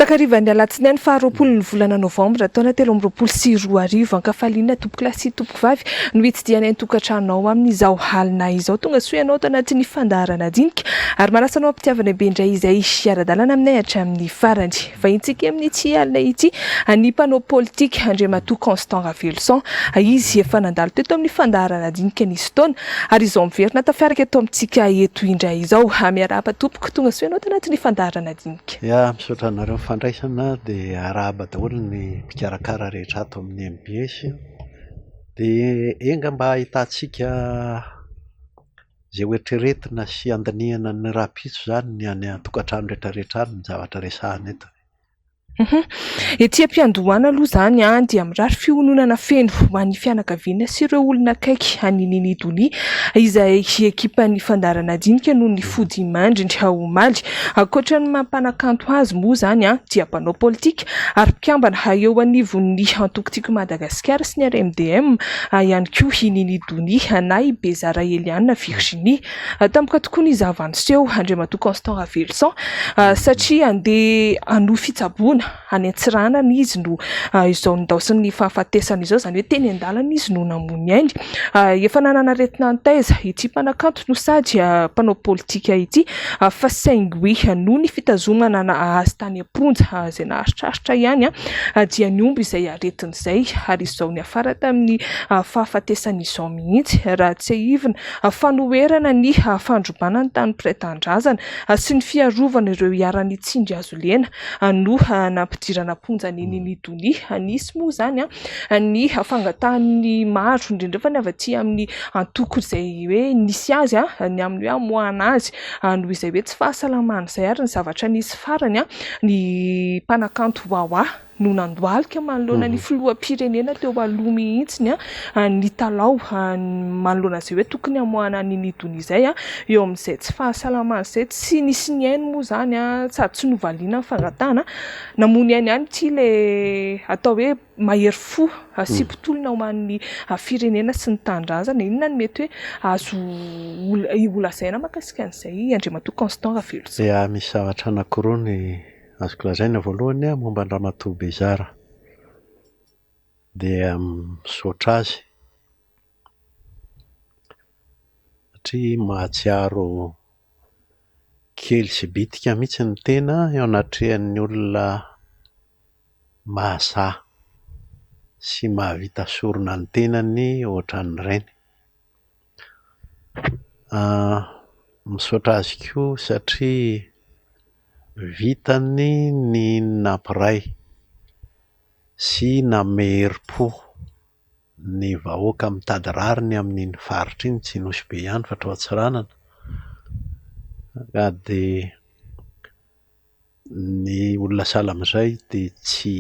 Takarivan'ny alatsinainy faha 20 ny volana novambra taona 2023, ankafaliana tompokolahy sy tompokovavy no hitsidihanay ny tokantranonao amin'izao alina izao. Tonga soa ianao ato anatin'ny fandaharana dinika ary manasa anao am-pitiavana be indray izay hiara-dalana aminay hatramin'ny farany. Vahintsika amin'ity alina ity ny mpanao politika Andriamatoa Constant Raveloson. Izy efa nandalo teto amin'ny fandaharana dinika nisy taona ary izao miverina tafiaraka eto amintsika eto indray izao. Miarahaba tompoko, tonga soa ianao ato anatin'ny fandaharana dinika. Ya, misaotra anareo ny fandraisana dia arahaba daholo ny mpikarakara rehetra ato amin'ny mbs. Dia enga mba ahitantsika izay ho eritreretina sy handinihana ny rahampitso izany ny any an-tokantrano rehetra rehetra any ny zavatra resahana eto. Ety am-piandohana aloha izany dia mirary fiononana feno ho an'ny fianakaviana sy ireo olona akaiky an'i Nini Donia izay ekipan'ny fandaharana dinika noho ny fodimandriny omaly. Ankoatra ny maha mpanakanto azy moa izany dia mpanao politika ary mpikambana eo anivon'ny antoko Tiako i Madagasikara sy ny RMDM ihany koa i Nini Donia na i Bezara Eliana Virginie. Tampoka tokoa ny zava-niseho Andriamatoa Constant Raveloson satria handeha hanohy fitsaboana any Antsiranana izy no izao nindaosin'ny fahafatesana izao, izany hoe teny an-dalana izy no namoy ny ainy. Efa nanana aretina nitaiza ity mpanakanto no sady mpanao politika ity fa saingy noho ny fitazomana azy tany am-ponja izay naharitraritra ihany dia nihombo izay aretina izay ary izao niafara tamin'ny fahafatesany izao mihitsy. Raha tsiahivina, fanoherana ny fandrobana ny tany mpiray tanindrazana sy ny fiarovana ireo iharan'ny tsindry hazo lena no nampidirana am-ponja an'i Nini Donia. Nisy moa izany ny fangatahan'ny maro, indrindra fa ny avy aty amin'ny antoko izay hoe nisy azy, ny amin'ny hoe hamoahana azy noho izay hoe tsy fahasalamana izay ary ny zavatra nisy farany, ny mpanakanto Wawa no nandohalika manoloana ny filoham-pirenena teo aloha mihitsy nitalaho manoloana izay hoe tokony hamoahana an'i Nini Donia izay eo amin'izay tsy fahasalamana izay. Tsy nisy nihaino moa izany sady tsy novaliana ny fangatahana. Namono ainy ihany ity ilay atao hoe mahery fo sy mpitolona ho an'ny firenena sy ny tanindrazana. Inona no mety hoe azo holazaina mahakasika an'izay Andriamatoa Constant Raveloson? Dia misy zavatra anankiroa ny azoko lazaina. Voalohany momba an-dRamatoa Bezara dia misaotra azy satria mahatsiaro kely sy bitika mihitsy ny tena eo anatrehan'ny olona mahasahy sy mahavita sorona ny tenany ohatran'ireny. Misaotra azy koa satria vitany ny nampiray sy nanome herim-po ny vahoaka mitady rariny amin'iny faritra iny, tsy Nosy Be ihany fa hatrao Antsiranana, ka dia ny olona sahala amin'izay dia tsy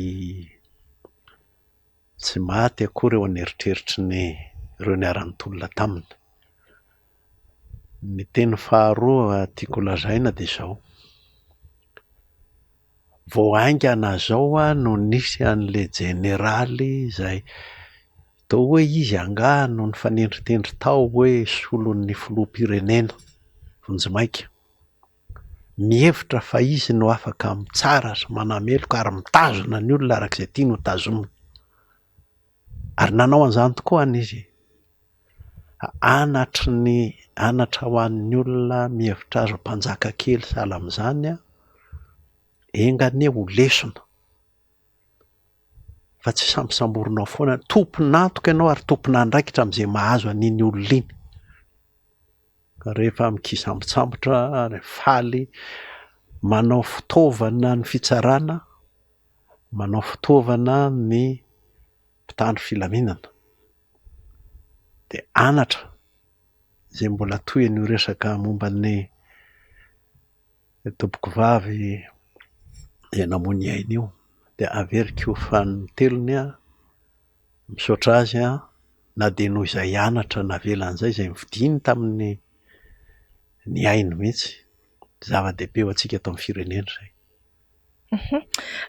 tsy maty akory eo an'eritreritry ny ireo niara-nitolona taminy. Ny teny faharoa tiako holazaina dia izao, Vao haingana izao no nisy an'ilay jeneraly izay toa hoe izy angaha no nifanendritendry tao hoe solon'ny filoham-pirenena vonjimaika. Mihevitra fa izy no afaka mitsara sy manameloka ary mitazona ny olona araka izay tiany ho tazomina. Ary nanao an'izany tokoa any izy. Anatry ny anatra ho an'ny olona mihevitra azy ho mpanjaka kely sahala amin'izany, enga anie ho lesona fa tsy sambosamborinao foana. Tompon'antoka ianao ary tompon'andraikitra amin'izay mahazo an'iny olona iny. Rehefa mikisambotsambotra ary faly manao fitaovana ny fitsarana, manao fitaovana ny mpitandro filaminana dia anatra izay mbola tohin'io resaka momba ny tompokovavy izay namoy ny ainy io dia averiko fanintelony aho, misaotra azy aho na dia noho izay anatra navelany izay, izay novidiany tamin'ny ny ainy mihitsy, zava-dehibe ho antsika eto amin'ny firenena izay.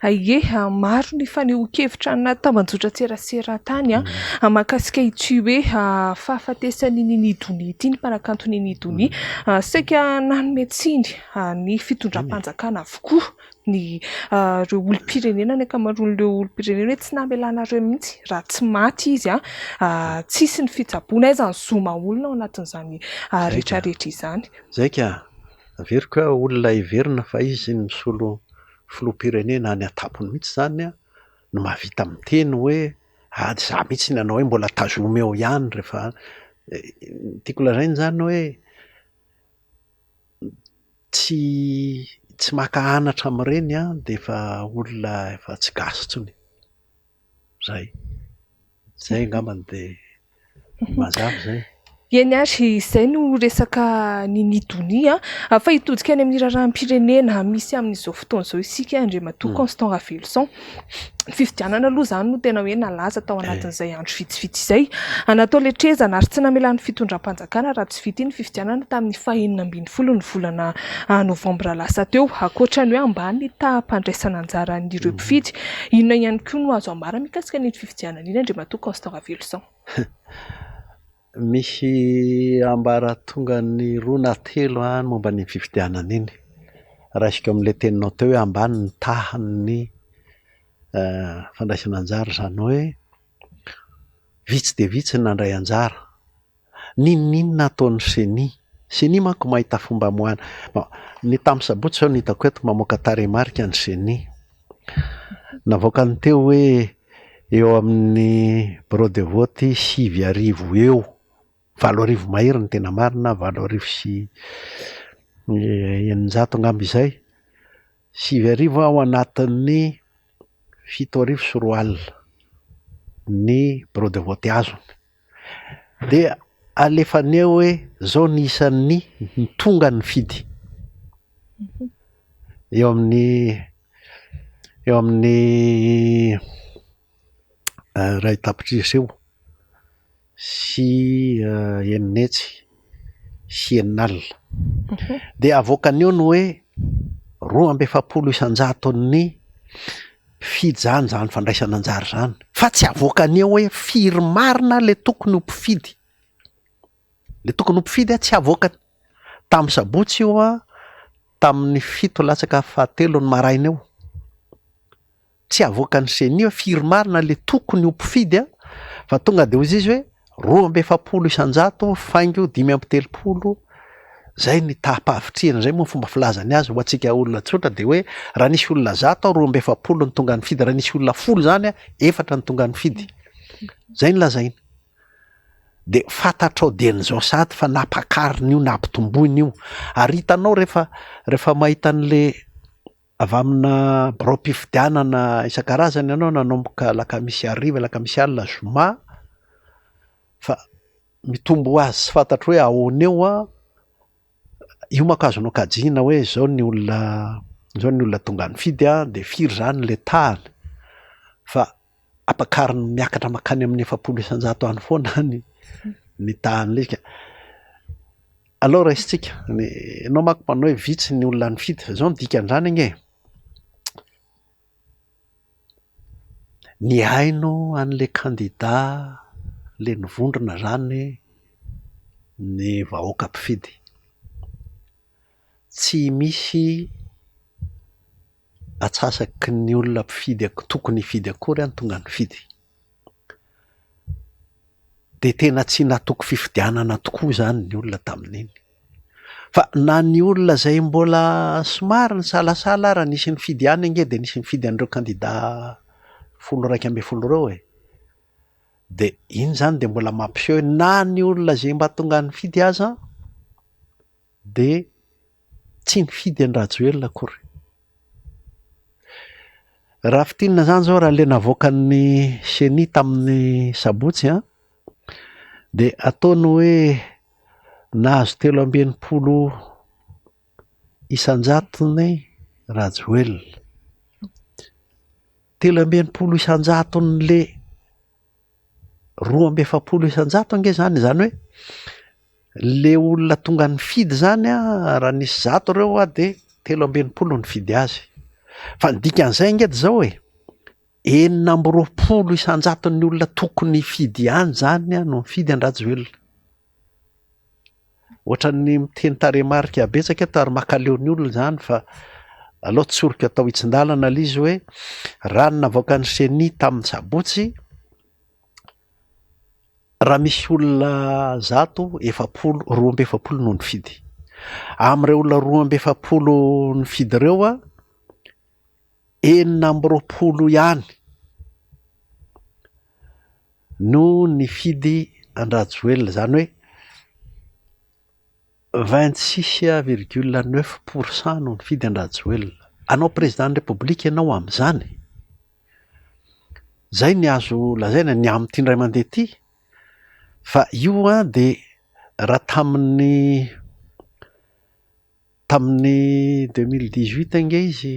Ie, maro ny fanehoan-kevitra anaty tambajotran-tserasera tany mahakasika ity hoe fahafatesan'i Nini Donia ity, ny mpanakanto Nini Donia. Saika nanome tsiny ny fitondram-panjakana avokoa. ny ireo olom-pirenena, ny ankamaroan'ireo olom-pirenena hoe tsy namelanareo mihitsy raha tsy maty izy an, tsy hisy ny fitsaboana, aiza ny zo maha olona ao anatin'izany rehetra rehetra izany. Zay ka, averiko hoe olona heverina fa izy no misolo filoham-pirenena any an-tampony mihitsy izany an, no mahavita miteny hoe ah tsy za mihitsy no hanao hoe mbola tazomy eo ihany rehefa ny tiako lazaina izany hoe tsy tsy maka anatra amin'ireny an dia efa olona efa tsy gasy intsony. Zay. Zay angambany dia mazava izay. Eny ary, izay no resaka Nini Donia fa hitodika any amin'ny raharaham-pirenena misy amin'izao fotoana izao isika Andriamatoa Constant Raveloson. Ny fifidianana aloha izany no tena hoe nalaza tao anatin'izay andro vitsivitsy izay. Natao letrezana ary tsy namelan'ny fitondram-panjakana raha tsy vita iny fifidianana tamin'ny fahenina ambin'ny folo ny volana novambra lasa teo. Ankoatra ny hoe ambany ny taham-pandraisana anjaran'ireo mpifidy, inona ihany koa no azo ambara mikasika an'iny fifidianana iny Andriamatoa Constant Raveloson? Misy ambaratongany roa na telo ny momba an'iny fifidianana iny. Raisiko amin'ilay teninao teo hoe ambany ny tahan'ny fandraisana anjara, izany hoe vitsy dia vitsy ny nandray anjara. N'inon'inona ataon'ny ceni, ceni manko mahita fomba amoahana, bon ny tamin'ny sabotsy izao no hitako eto mamoaka tarehimarika ny ceni. Navoakany teo hoe eo amin'ny bureau de vote 9000 eo, 8000 mahery ny tena marina, 680 angamba izay, 9000 ao anatin'ny 2007 ny bureau de vote azony. Dia alefany eo hoe zao ny isan'ny ny tonga nifidy. Eo amin'ny eo amin'ny 1 tapitrisa eo sy 660. Dia avoakany eo ny hoe 42% ny mpifidy zany zany fandraisana anjara zany, fa tsy avoakany eo hoe firy marina le tokony ho mpifidy. Le tokony ho mpifidy a tsy avoakany. Tamin'ny sabotsy io a, tamin'ny fito latsaka fahatelo ny maraina eo, tsy avoakan'ny CENI hoe firy marina le tokony ho mpifidy a, fa tonga de hoy izy hoe 42% faingo 35, zay ny taham-pahavitrihana, zay moa ny fomba filazany azy ho antsika olona tsotra de hoe raha nisy olona 100 ao 42 ny tonga nifidy, raha nisy olona 10 zany a efatra ny tonga nifidy, zay no lazainy. De fantatrao dian'izao sahady fa nampakarina io, nampitomboina io, ary hitanao rehefa rehefa mahita an'le avy amina biraom-pifidianana isan-karazany ianao nanomboka alakamisy hariva, alakamisy alina, zoma, fa mitombo ho azy tsy fantatro hoe ahoana eo an, io manko azonao kajiana hoe zao ny olona zao ny olona tonga nifidy an, de firy zany le tahany, fa ampakariny miakatra mankany amin'ny 40% any foana ny ny tahan'ilay izy ka. Aleo raisintsika, ny ianao manko manao hoe vitsy ny olona nifidy fa zao ny dikan'izany anie e, nihaino an'le kandida le nivondrona zany ny vahoaka mpifidy, tsy misy antsasaky ny olona mpifidy tokony hifidy akory no tonga nifidy. De tena tsy natoky fifidianana tokoa zany ny olona tamin'iny, fa na ny olona zay mbola somary nisalasala ary nisy nifidy ihany ange de nisy nifidy an'ireo kandida 10 11 ireo e, de iny zany de mbola mampiseho hoe na ny olona zay mba tonga nifidy aza de tsy nifidy an-dRajoelina akory. Raha fintinina zany zao raha le navoakan'ny CENI tamin'ny sabotsy an, de ataony hoe nahazo 63% Rajoelina, 63% n'le 42% ange zany, zany hoe le olona tonga nifidy zany an raha nisy 100 ireo an de 63 nifidy azy, fa ny dikan'izay ange de zao e, 26% ny olona tokony hifidy ihany zany an no nifidy an-dRajoelina. Ohatran'ny miteny tarehimarika betsaka eto ary mankaleo ny olona zany fa Aleo tsoriko atao hitsin-dalana ilay izy hoe raha ny navoakan'ny ceni tamin'ny sabotsy, raha misy olona 100, 40, 42 no nifidy. Amin'ireo olona 42 nifidy ireo, 26 ihany no nifidy an-dRajoelina, izany hoe 26 virgule 9 pour cent no nifidy an-dRajoelina. Hanao président ny Repoblika ianao amin'izany? Zay ny azo lazaina ny amin'ity indray mandeha ity, fa io an de raha tamin'ny tamin'ny 2018 ange izy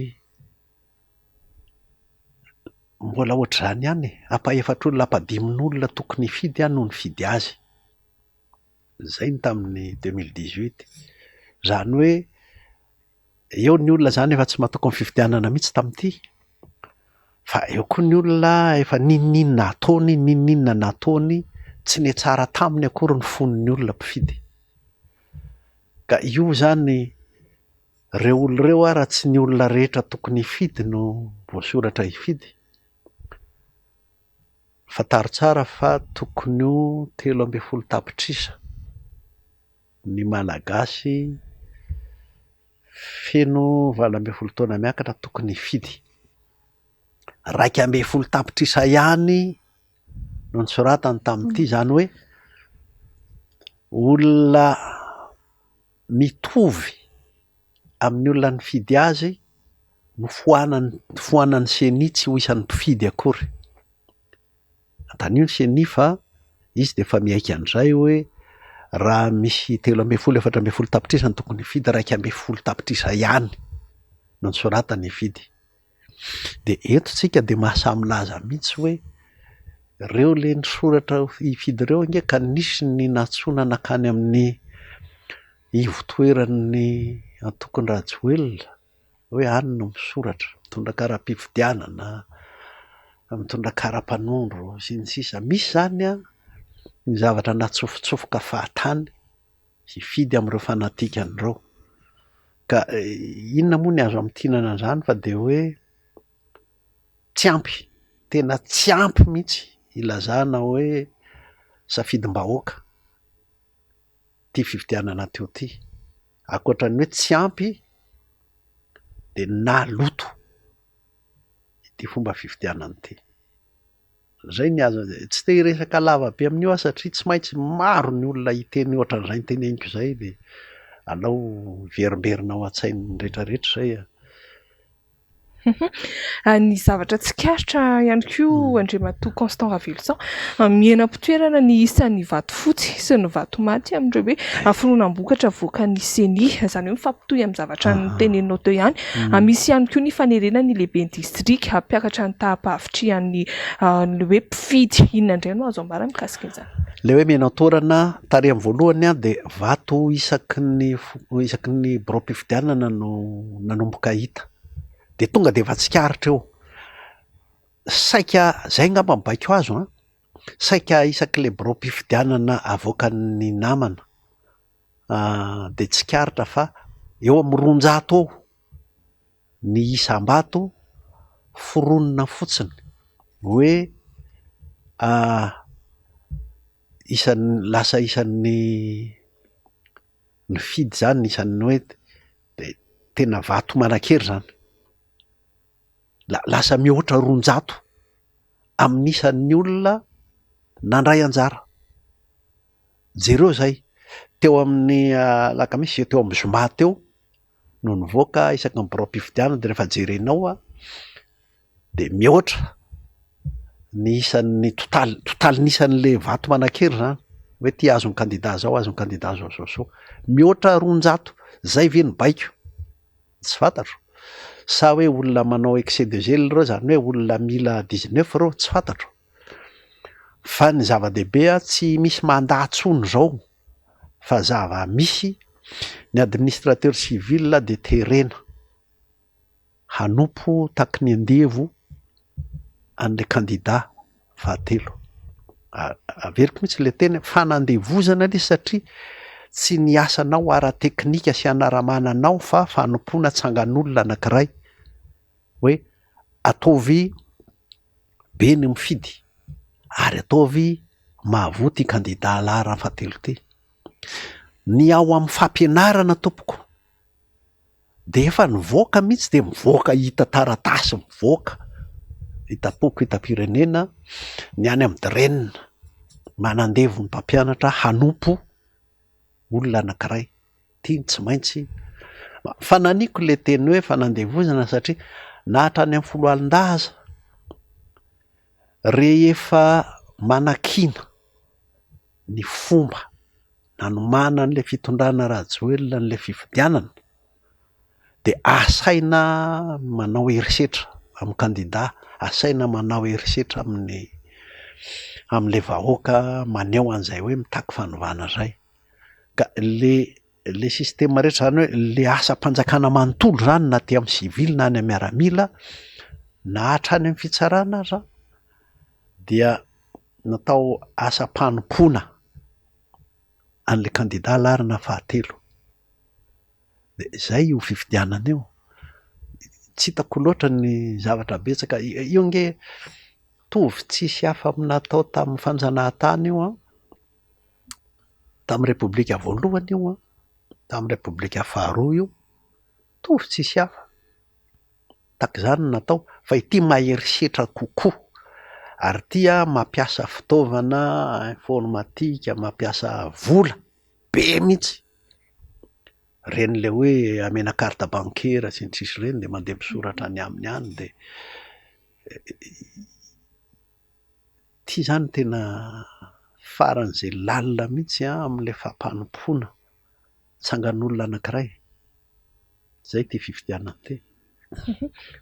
mbola ohatr'izany ihany e, ampahefatr'olona ampahadimin'olona tokony hifidy no nifidy azy. Zay ny tamin'ny 2018. Zany hoe eo ny olona zany efa tsy matoky ny fifidianana mihitsy tamin'ity, fa eo koa ny olona efa n'inon'inona ataony, n'inon'inona nataony, tsy nihatsara taminy akory ny fon'ny olona mpifidy. Ka io zany ireo olona ireo raha tsy ny olona rehetra tokony hifidy no voasoratra hifidy, fantaro tsara fa tokony ho 13 tapitrisa ny Malagasy feno 18 taona miakatra tokony hifidy. 11 tapitrisa ihany no nosoratany tamin'ity, izany hoe olona mitovy amin'ny olona nifidy azy no foanany foanan'ny CENI tsy ho isan'ny mpifidy akory. Antanio ny CENI fa izy dia efa miaiky an'izay hoe raha misy 13, 14 tapitrisa no tokony hifidy, 11 tapitrisa ihany no nosoratany hifidy. Dia eto tsika dia mahasahy milaza mihitsy hoe ireo le nisoratra hifidy ireo ange ka nisy ny nantsoina nankany amin'ny ivotoeran'ny antokon-dRajoelina hoe any no misoratra, mitondra kara-pifidianana, mitondra kara-panondro sy ny sisa. Misy zany an ny zavatra natsofotsofoka fahatany hifidy amin'ireo fanatikana ireo. Ka inona moa ny azo amintinana an'izany fa dia hoe tsy ampy, tena tsy ampy mihitsy ilazana hoe safidim-bahoaka ity fifidianana teo ity. Ankoatran'ny hoe tsy ampy dia naloto ity fomba fifidianana ity. Zay ny azo, tsy te hiresaka lava be amin'io aho satria tsy maintsy maro ny olona hiteny ohatran'izay noteneniko izay dia aleo miverimberina ao an-tsain'ny rehetrarehetra izay e. Ny zavatra tsikaritra ihany koa Andriamatoa Constant Raveloson, mihena am-pitoerana ny isan'ny vato fotsy sy ny vato maty amin'ireo hoe fironam-bokatra avoakan'ny CENI, izany hoe mifampitohy amin'ny zavatra noteneninao teo ihany. Misy ihany koa ny fanerena ny lehiben'ny distrika hampiakatra ny taham-pahavitrihan'ny ny hoe mpifidy. Inona indray no azo ambara mikasika izany? Ilay hoe mihena an-toerana, tary amin'ny voalohany dia vato isaky ny isaky ny biraom-pifidianana no nanomboka hita. Dia tonga dia efa tsikaritra eo. Saika izay angamba ny baiko azo an, saika isak'ilay biraom-pifidianana avoakan'ny namana dia tsikaritra fa eo amin'ny 200 eo ny isam-bato foronina fotsiny hoe isan'ny lasa isan'ny nifidy izany isan'ny hoe dia tena vato manan-kery izany. Lasa mihoatra 200 amin'ny isan'ny olona nandray anjara. Jereo izay, teo amin'ny alakamisy, teo amin'ny zoma teo no nivoaka isaky ny biraom-pifidianana dia rehefa jerenao an, dia mihoatra ny isan'ny totaly, totalin'ny isan'ilay vato manan-kery izany, hoe ity azon'ny kandida izao, azon'ny kandida izao izao izao. Mihoatra 200, izay ve no baiko? Tsy fantatro. Sa hoe olona manao excès de zèle ireo, izany hoe olona mila 19 ireo? Tsy fantatro. Fa ny zava-dehibe an, tsy misy mandat intsony izao fa zava-misy, ny administrateur civil dia terena hanompo tahaky ny andevo an'ilay kandida fahatelo. Averiko mihitsy ilay teny fanandevozana ilay izy satria tsy ny asanao ara-teknika sy anaramana anao fa fanompoana tsangan'olona anankiray. Hoe ataovy be ny mifidy ary ataovy mahavoa ity kandida laharana fahatelo ity. Ny ao amin'ny fampianarana tompoko dia efa nivoaka mihitsy dia mivoaka hita taratasy mivoaka hitam-poko hitam-pirenena ny any amin'ny DREN manandevo ny mpampianatra hanompo olona anankiray. Ity no tsy maintsy fananiko ilay teny hoe fanandevozana satria na hatrany amin'ny foloalindahy aza rehefa manakiana ny fomba nanomanan'ilay fitondrana Rajoelina an'ilay fifidianana dia asaina manao herisetra amin'ny kandida, asaina manao herisetra amin'ny amin'ilay vahoaka maneho an'izay hoe mitaky fanovana izay. Ka le le système rehetra zany hoe le asam-panjakana manontolo zany na aty amin'ny sivily na any amin'ny miaramila na hatrany amin'ny fitsarana aza dia natao asam-panompoana an'le kandida laharana fahatelo. De zay io fifidianana io, tsy hitako loatra ny zavatra betsaka, io ange mitovy tsisy hafa amin'ny natao tamin'ny fanjanahantany io an. Tamin'ny repoblika voalohany io an, tamin'ny repoblika faharoa io, mitovy tsisy hafa. Tahaka izany no natao fa ity mahery setra kokoa ary ity an mampiasa fitaovana informatika, mampiasa vola be mihitsy. Ireny ilay hoe amena carte bancaire sy ny sisa ireny dia mandeha misoratra any aminy any dia. Ity izany tena faran'izay lalina mihitsy an amin'ilay fampanompoana tsangan'olona anankiray. Izay ity fifidianana ity.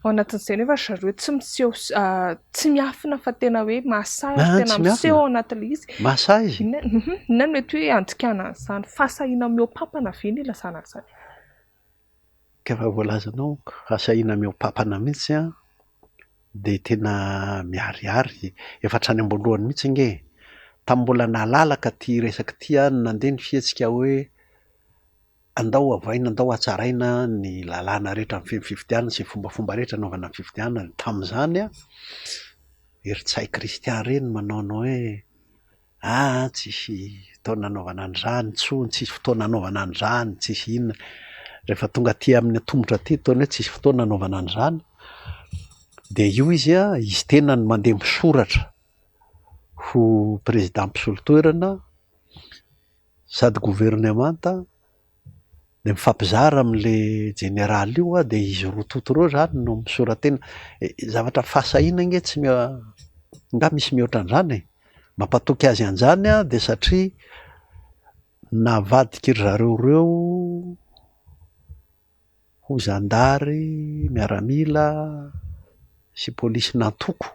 Ao anatin'izay nefa ry zareo tsy miseho tsy miafina fa tena hoe mahasahy ary tena miseho ao anatin'ilay izy. Mahasahy izy. Inona no mety hoe handikana an'izany? Fahasahiana mihoa-pampana ve no ilazana an'izany? Ka efa voalazanao, fahasahiana mihoa-pampana mihitsy an, dia tena miharihary, efa hatrany am-boalohany mihitsy ange e! Tamin'ny mbola nalalaka ity resaka ity aho no nandeha ny fihetsika hoe andao havaina, andao hatsaraina ny lalàna rehetra mifehy ny fifidianana sy ny fombafomba rehetra anaovana ny fifidianana. Tamin'izany an, ery Ntsay Christian ireny manaonao hoe Aa tsisy taona anaovana an'izany intsony, tsisy fotoana anaovana an'izany, tsisy inona. Rehefa tonga aty amin'ny atomotra aty ataony hoe tsisy fotoana anaovana an'izany, dia io izy an, izy tenany mandeha misoratra ho président mpisolo toerana sady governemanta, Dia mifampizara amin'le jeneraly io dia izy roa tonta ireo izany no misora-tena. Zavatra fahasahiana ange tsy nga misy mihoatra an'izany e! Mampatoky azy an'izany aho dia satria navadiky ry zareo ireo ho zandary, miaramila sy polisin'antoko,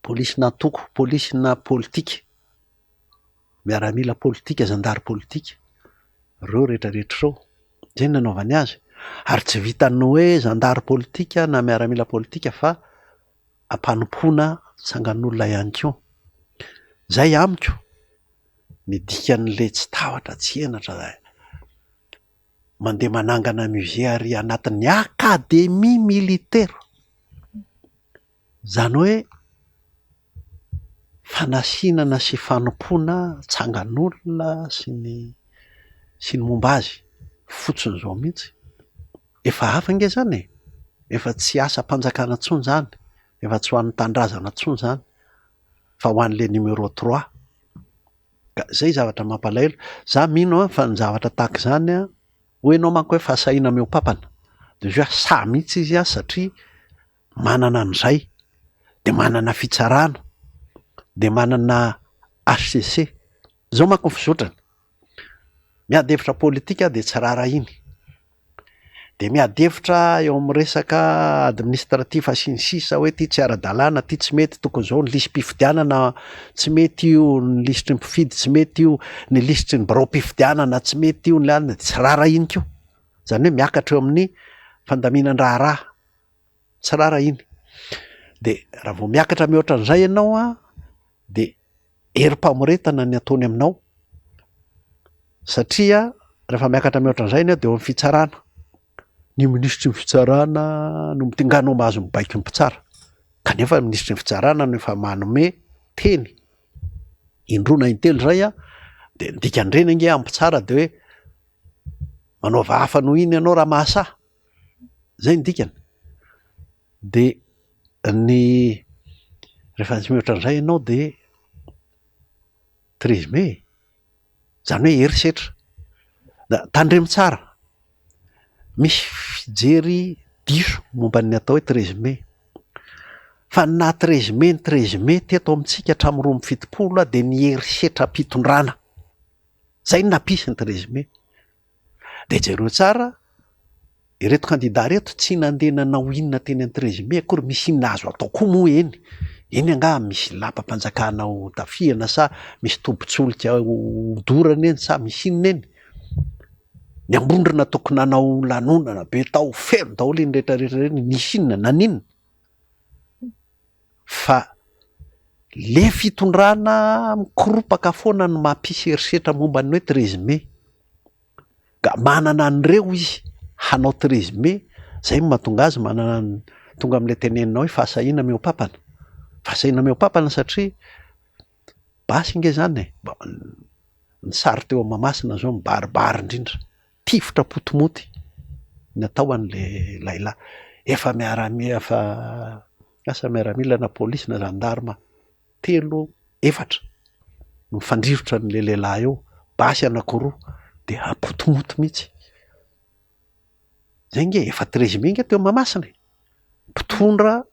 polisin'antoko, polisina politika. Miaramila politika, zandary politika, reo rehetra rehetra reo, zay no nanaovany azy, ary tsy vitan'ny hoe zandary politika na miaramila politika fa ampanompoana tsangan'olona ihany koa, zay amiko ny dikan'le tsy tahotra tsy henatra mandeha manangana musée ary anatin'ny academie militaire. Izany hoe fanasinana sy fanompoana tsangan'olona sy ny sy ny momba azy fotsiny izao mihitsy. Efa hafa ange izany e! Efa tsy asam-panjakana intsony izany, efa tsy ho an'ny tanindrazana intsony izany fa ho an'ilay numéro trois. Ka izay zavatra mampalahelo. Za mino an fa ny zavatra tahaka izany an, hoy ianao manko hoe fahasahiana mihoa-pampana, dia izy hoe sahy mihitsy izy an satria manana an'izay, dia manana fitsarana, dia manana HCC. Izao manko ny fizotrany, miady hevitra politika dia tsy raharahiany, dia miady hevitra eo amin'ny resaka administratif sy ny sisa hoe ity tsy ara-dalàna, ity tsy mety, tokony izao ny lisi-pifidianana tsy mety io, ny lisitry ny mpifidy tsy mety io, ny lisitry ny biraom-pifidianana tsy mety io, ny anona dia tsy raharahiany koa, izany hoe miakatra eo amin'ny fandaminan-draharaha. Tsy rarahiny. De raha vao miakatra mihoatra an'izay ianao an, de herim-pamoretana ny ataony aminao, satria rehefa miakatra mihoatra an'izay ianao de eo amin'ny fitsarana. Ny minisitry ny fitsarana no miteny, nga anao mahazo mibaiko ny mpitsara? Kanefa ny minisitry ny fitsarana no efa manome teny indroa na intelo izay an, dia ny dikan'ireny ange amin'ny mpitsara dia hoe manaova hafa noho iny ianao raha mahasahy, izay no dikany. Dia ny rehefa tsy mihoatra an'izay ianao dia 13 mai e! Izany hoe herisetra. Da tandremo tsara, misy fijery diso momba ny atao hoe 13 mai. Fa ny naha 13 mai ny 13 mai teto amintsika hatramin'ny 72 dia ny herisetram-pitondrana. Izay no nampisy ny 13 mai. Dia jereo tsara, ireto kandida ireto tsy nandeha nanao inona teny amin'ny 13 mai akory, misy inona azo atao koa moa eny? Eny angaha misy lapam-panjakana ho tafihana sa misy tobin-tsolika ho dorana eny sa misy inona eny? Ny Ambondrona tokony nanao lanonana be tao, feno daholo iny rehetra rehetra iny, nisy inona, naninona? Fa le fitondrana mikoropaka foana no mampisy herisetra momba ny hoe 13 mai. Ka manana an'ireo izy hanao 13 mai, zay no mahatonga azy manana ny, tonga amin'ilay teneninao hoe fahasahiana mihoa-papana. Fahasahiana mihoa-papana satria basy nge zany e, ny sary teo Mahamasina zao mibaribary indrindra, tifitra potomoty ny atao an'le lahilahy, efa miaramila efa asa miaramila na polisy na gendarme telo efatra no mifandrirotra an'le lehilahy eo, basy anankiroa de apotomoty mihitsy, zay nge efa 13 mai nge teo Mahamasina e, mpitondra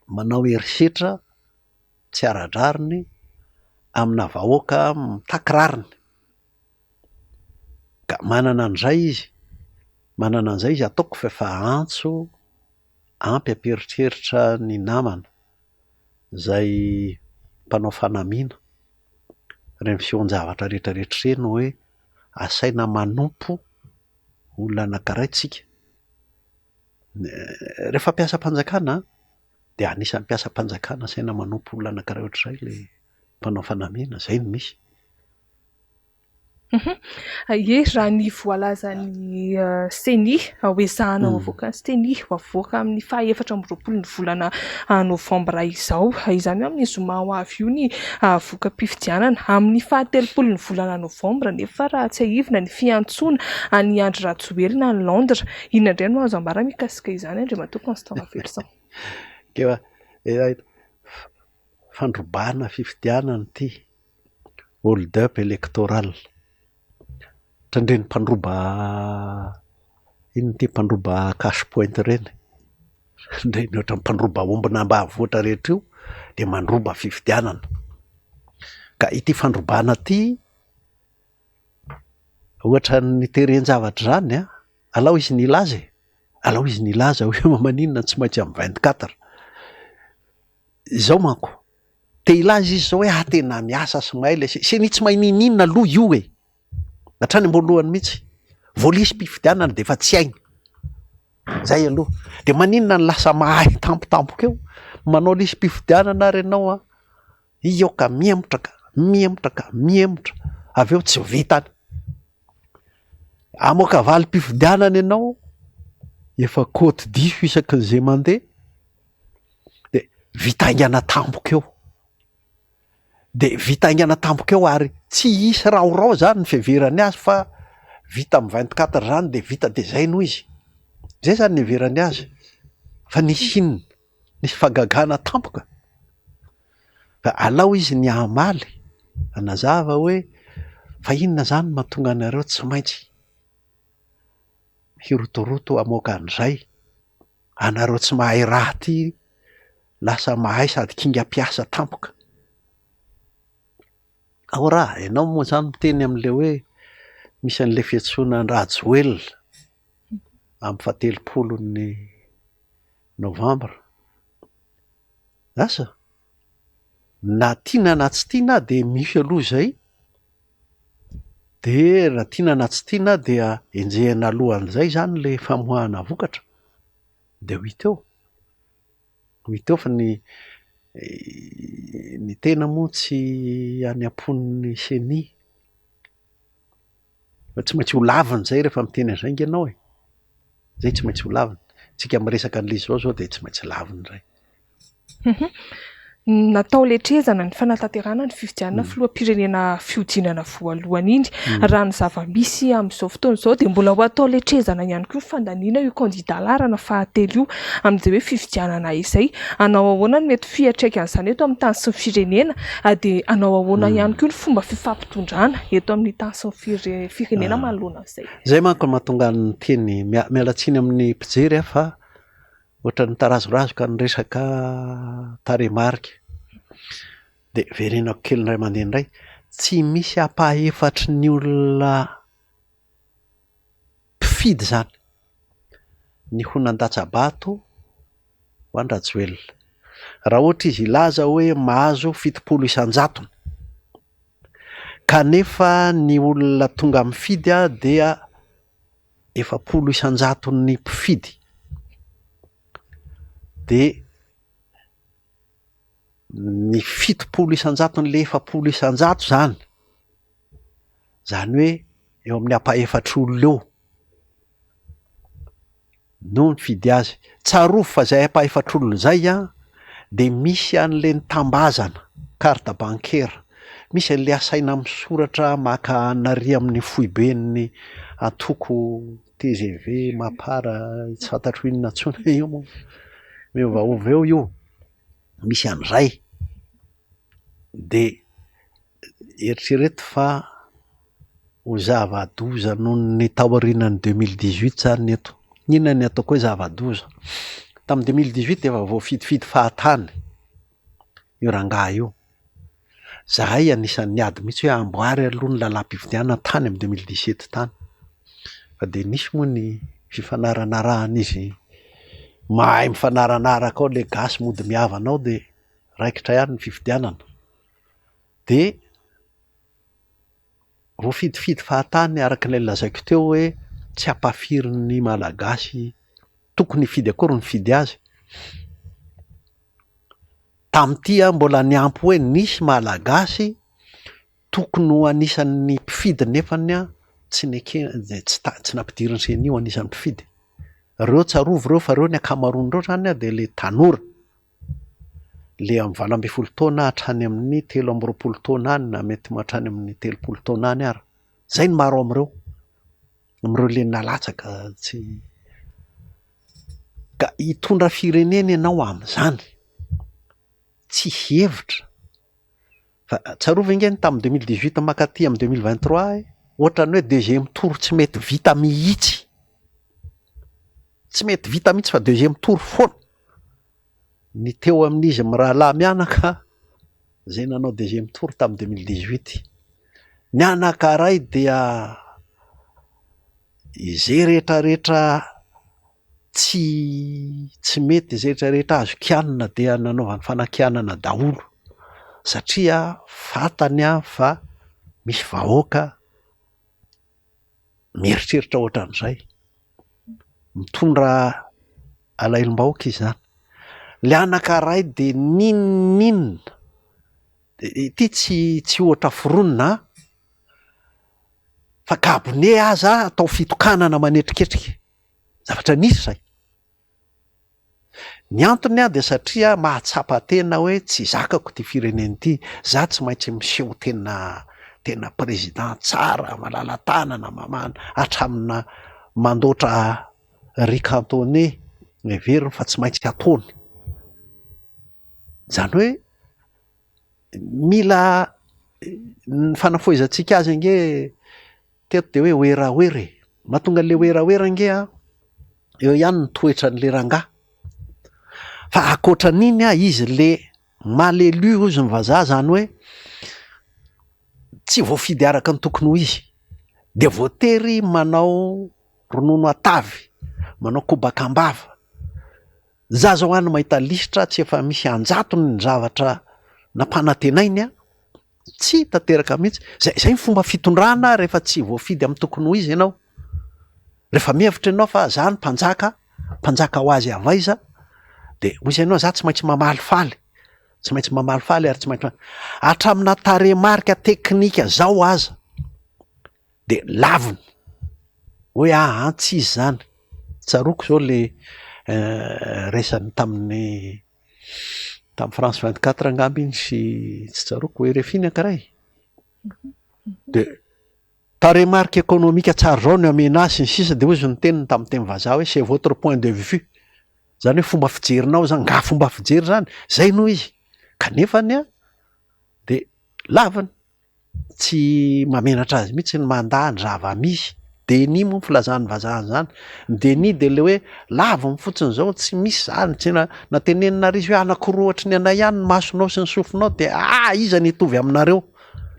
manao herisetra tsy ara-drariny amina vahoaka mitaky rariny, ka manana an'izay izy, manana an'izay izy ataoko fa efa antso ampy hampieritreritra ny namana izay mpanao fanamiana, ireny fisehoan-javatra rehetra rehetra ireny hoe asaina manompo olona anankiray tsika. Rehefa mpiasam-panjakana dia anisan'ny mpiasam-panjakana asaina manompo olona anankiray ohatr'izay ilay mpanao fanamiana, izay no misy. Ie, raha ny voalazan'ny Ceni, ho ezahana ho avoakan'ny Ceni, ho avoaka amin'ny faha 24 ny volana novambra izao, izany hoe amin'ny zoma ho avy io ny voka-pifidianana. Amin'ny faha 30 ny volana novambra nefa raha tsiahivina ny fiantsoana an'i Andry Rajoelina any Londres. Inona indray no azo ambara mikasika izany Andriamatoa Constant Raveloson? Fandrobana fifidianana ity. Hold up électoral. Ohatran'ireny mpandroba inona ity mpandroba cash point ireny. Ireny ohatran'ny mpandroba ombin'ambanivohitra rehetra io dia mandroba fifidianana. Ka ity fandrobana ity ohatran'ny teren'javatra izany an, alao izy nilaza e, alao izy nilaza hoe maninona no tsy maintsy amin'ny 24. Izao manko, te hilaza izy zao hoe ah tena miasa sy mahay le ceni tsy mahay niniana aloha io e, hatrany am-boalohany mihitsy, vao lisi-pifidianana de efa tsy hainy, zay aloha, de maninona no lasa mahay tampotampoka eo, manao lisi-pifidianana ary ianao an, io ka mihemotra ka, mihemotra ka, mihemotra, avy eo tsy vitany, hamoaka valim-pifidianana ianao, efa kaoty diso isaky ny zay mandeha. de vita haingana tampoka eo, de vita haingana tampoka eo ary tsy hisy raorao zany ny fiheverany azy fa vita amin'ny 24 zany de vita de zay no izy, zay zany ny hiheverany azy fa nisy inona? Nisy fahagagana tampoka, fa alao izy ny hamaly hanazava hoe fa inona zany no mahatonga anareo tsy maintsy hirotoroto hamoaka an'izay? Anareo tsy mahay raha ty lasa mahay sady kinga mpiasa tampoka. Ao raha, ianao moa zany miteny amin'ilay hoe misy an'ilay fiantsoana an-dRajoelina amin'ny fahatelopolon'ny novambra. Asa? Na tiana na tsy tiana dia misy aloha izay, dia na tiana na tsy tiana dia enjehina alohan'izay izany ilay famoahana vokatra, dia ho hita eo, ho hita eo fa ny ny tena moa tsy any am-pon'ny ceni, fa tsy maintsy ho lavina izay rehefa miteny an'izay ange ianao e. Zay tsy maintsy ho lavina. Tsika miresaka an'ilay izy izao zao dia tsy maintsy lavina indray. Natao letrezana ny fanatanterahana ny fifidianana filoham-pirenena fihodinana voalohany iny. Raha ny zava-misy amin'izao fotoana izao dia mbola ho atao letrezana ihany koa ny fandaniana io kandida laharana fahatelo io amin'izay hoe fifidianana izay. Hanao ahoana ny mety fiantraikan'izany eto amin'ny tany sy ny firenena dia hanao ahoana ihany koa ny fomba fifampitondrana eto amin'ny tany sy ny firenena manoloana an'izay. Izay manko no mahatonga ny teny, miala tsiny amin'ny mpijery aho fa Ohatran'ny mitarazorazoka ny resaka tarehimarika. Dia verenako kely indray mandeha indray, tsy misy ampahefatry ny olona mpifidy izany ny ho nandatsa-bato ho an-dRajoelina. Raha ohatra izy hilaza hoe mahazo 70 isan-jatony, kanefa ny olona tonga mifidy dia 40 isan-jaton'ny mpifidy dia ny 70 isan-jaton'ilay 40 isan-jato izany, izany hoe eo amin'ny ampahefatr'olona eo no nifidy azy. Tsarovy fa izay ampahefatr'olona izay an, dia misy an'ilay nitambazana carte bancaire, misy an'ilay asaina misoratra maka an'ary amin'ny foiben'ny antoko tgv, mapar, tsy fantatro inona intsony io moa, miovaova eo io, misy an'izay. Dia eritrereto fa ho zava-doza noho ny taorianan'ny 2018 zany ny eto. Inona ny ataoko hoe zava-doza? Tamin'ny 2018 dia efa voafidifidy fahatany io rangahy io. Zahay anisan'ny niady mihitsy hoe amboary aloha ny lalam-pifidianana tany amin'ny 2017 tany. Fa dia nisy moa ny fifanaranaran'izy mahay mifanaranaraka ao ilay gasy mody mihavana ao dia raikitra ihany ny fifidianana. Dia voafidifidy fahatany araka ilay nolazaiko teo hoe tsy ampahafirin'ny Malagasy tokony hifidy akory ny nifidy azy. Tamin'ity aho mbola niampy hoe nisy Malagasy tokony ho anisan'ny mpifidy nefany tsy nekena, tsy ta- tsy nampidirin'ny CENI ho anisan'ny mpifidy. Ireo tsarovy ireo fa ireo ny ankamaroan'ireo izany dia ilay tanora. Le amin'ny 18 taona hatrany amin'ny 23 taona any na mety hatrany amin'ny 30 taona any ary. Zay ny maro amin'ireo, amin'ireo le nalatsaka tsy ka hitondra firenena ianao amin'izany, tsy hihevitra fa tsarovy ange ny tamin'ny 2018 mankaty amin'ny 2023 ohatran'ny hoe deuxième tour tsy mety vita mihitsy, tsy mety vita mihitsy fa deuxième tour foana. Ny teo amin'izy mirahalahy mianaka izay nanao deuxième tour tamin'ny 2018. Ny anankiray dia izay rehetrarehetra tsy tsy mety, izay rehetrarehetra azo kianina dia nanaovany fanakianana daholo satria fantany fa misy vahoaka mieritreritra ohatran'izay, mitondra alahelom-bahoaka izy izany. Ilay anankiray dia n'inon'inona, ity tsy tsy ohatra foronina an, fa gabone aza atao fitokanana manetriketrika, zavatra nisy izay. Ny antony dia satria mahatsapa tena hoe tsy zakako ity firenena ity, za tsy maintsy miseho tena tena président tsara, malala-tanana, mamana hatramina mandoatra riz cantonais heveriny fa tsy maintsy ataony. Izany hoe mila ny fanafohezantsika azy ange teto dia hoe werawera e, mahatonga an'le werawera ange an, eo ihany ny toetran'le rangahy, fa ankoatran'iny an izy le mal élu hozy ny vazaha zany hoe tsy voafidy araka ny tokony ho izy, de voatery manao ronono atavy, manao kobaka am-bava, za zao any mahita lisitra tsy efa misy an-jatony ny zavatra nampanantenainy an, Tsy tanteraka mihitsy. Zay zay ny fomba fitondrana rehefa tsy voafidy amin'ny tokony ho izy ianao. Rehefa mihevitra ianao fa za ny mpanjaka, mpanjaka ho azy avy aiza, de hoy izy ianao za tsy maintsy mamalifaly, tsy maintsy mamalifaly ary tsy maintsy hatramina tarehimarika teknika zao aza de laviny hoe aa tsy izy zany. Tsaroako izao le resany tamin'ny tamin'ny France 24 angamba iny sy tsy tsaroako, RFI ny anankiray. De tarehimarika ekonomika tsara izao no amena azy sy ny sisa de hoy izy ny teniny tamin'ny teny vazaha hoe c'est votre point de vue. Zany hoe fomba fijerinao zany, nga fomba fijery zany? Zay no izy. Kanefany an de laviny. Tsy mahamenatra azy mihitsy ny mandà ny zava-misy. Déni moa ny filazan'ny vazaha an'izany. Ny déni de le hoe laviny fotsiny zao, tsy misy zany, tsy na na tenenina ary izy hoe anankiroa ohatry ny anay ihany ny masonao sy ny sofinao de ah iza no hitovy aminareo?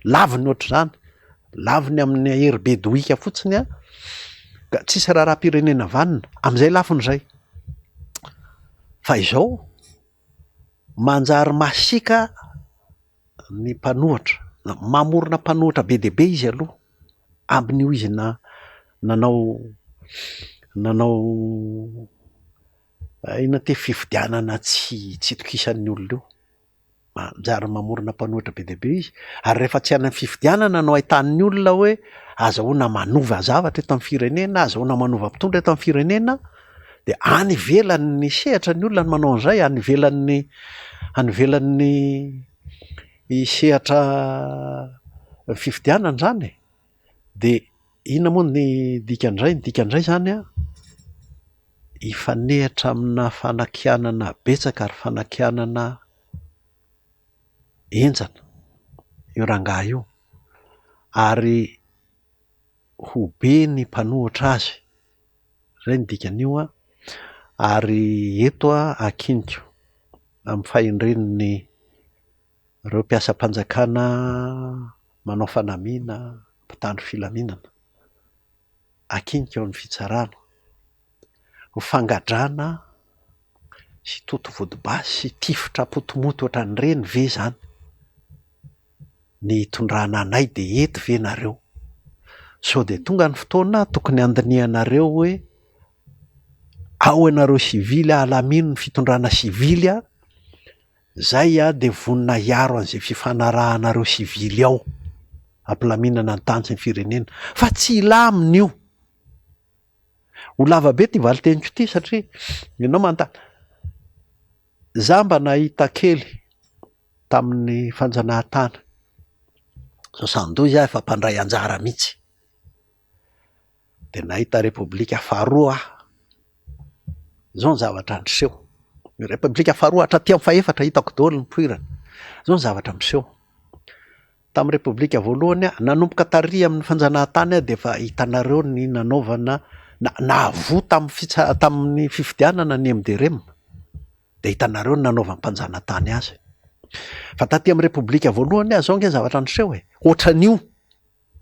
Laviny ohatr'izany, laviny amin'ny hery be dohika fotsiny an, ka tsisy raharaham-pirenena vanona amin'izay lafiny izay. Fa izao, manjary masiaka ny mpanohitra, mamorona mpanohitra be dia be izy aloha amin'io izy na- nanao nanao inona ty fifidianana tsy tsy itokisan'ny olona io, manjary mamorona mpanohitra be dia be izy ary rehefa tsy any amin'ny fifidianana no ahitan'ny olona hoe azahoana manova zavatra eto amin'ny firenena, azahoana manova mpitondra eto amin'ny firenena de any ivelan'ny sehatra ny olona no manao an'izay, any ivelan'ny any ivelan'ny sehatra fifidianana izany e, de inona moa ny dikan'izay? Ny dikan'izay izany an, hifanehatra amina fanakianana betsaka ary fanakianana henjana io rangahy io ary ho be ny mpanohitra azy, zay ny dikan'io an, ary eto an ankiniko amin'ny fahendren'ny ireo mpiasam-panjakana manao fanamiana mpitandro filaminana, ankiniko eo amin'ny fitsarana, ho fangadrana sy toto vodibasy sy tifitra potomoty ohatran'ireny ve zany ny hitondrana anay de eto ve nareo? Sao de tonga ny fotoana tokony handinihanareo hoe ao ianareo sivily alamino ny fitondrana sivily a, zay a de vonona hiaro an'izay fifanarahanareo sivily ao, hampilaminana ny tany sy ny firenena fa tsy hilamina io. Ho lava be ity valin-teniko ity satria ianao manontany, za mba nahita kely tamin'ny fanjanahantany, soixante douze aho efa mpandray anjara mihitsy, de nahita repoblika faharoa aho, zao ny zavatra niseho, ny repoblika faharoa hatraty amin'ny fahefatra hitako daholo ny nipoirany, zao ny zavatra miseho. Tamin'ny Repoblika voalohany, nanomboka tary amin'ny fanjanahantany dia efa hitanareo ny nanaovana, nahavoa tamin'ny fitsa- tamin'ny fifidianana ny MDRM, dia hitanareo ny nanaovan'ny mpanjanatany azy. Fa taty amin'ny Repoblika voalohany, izao ange ny zavatra niseho e, ohatran'io.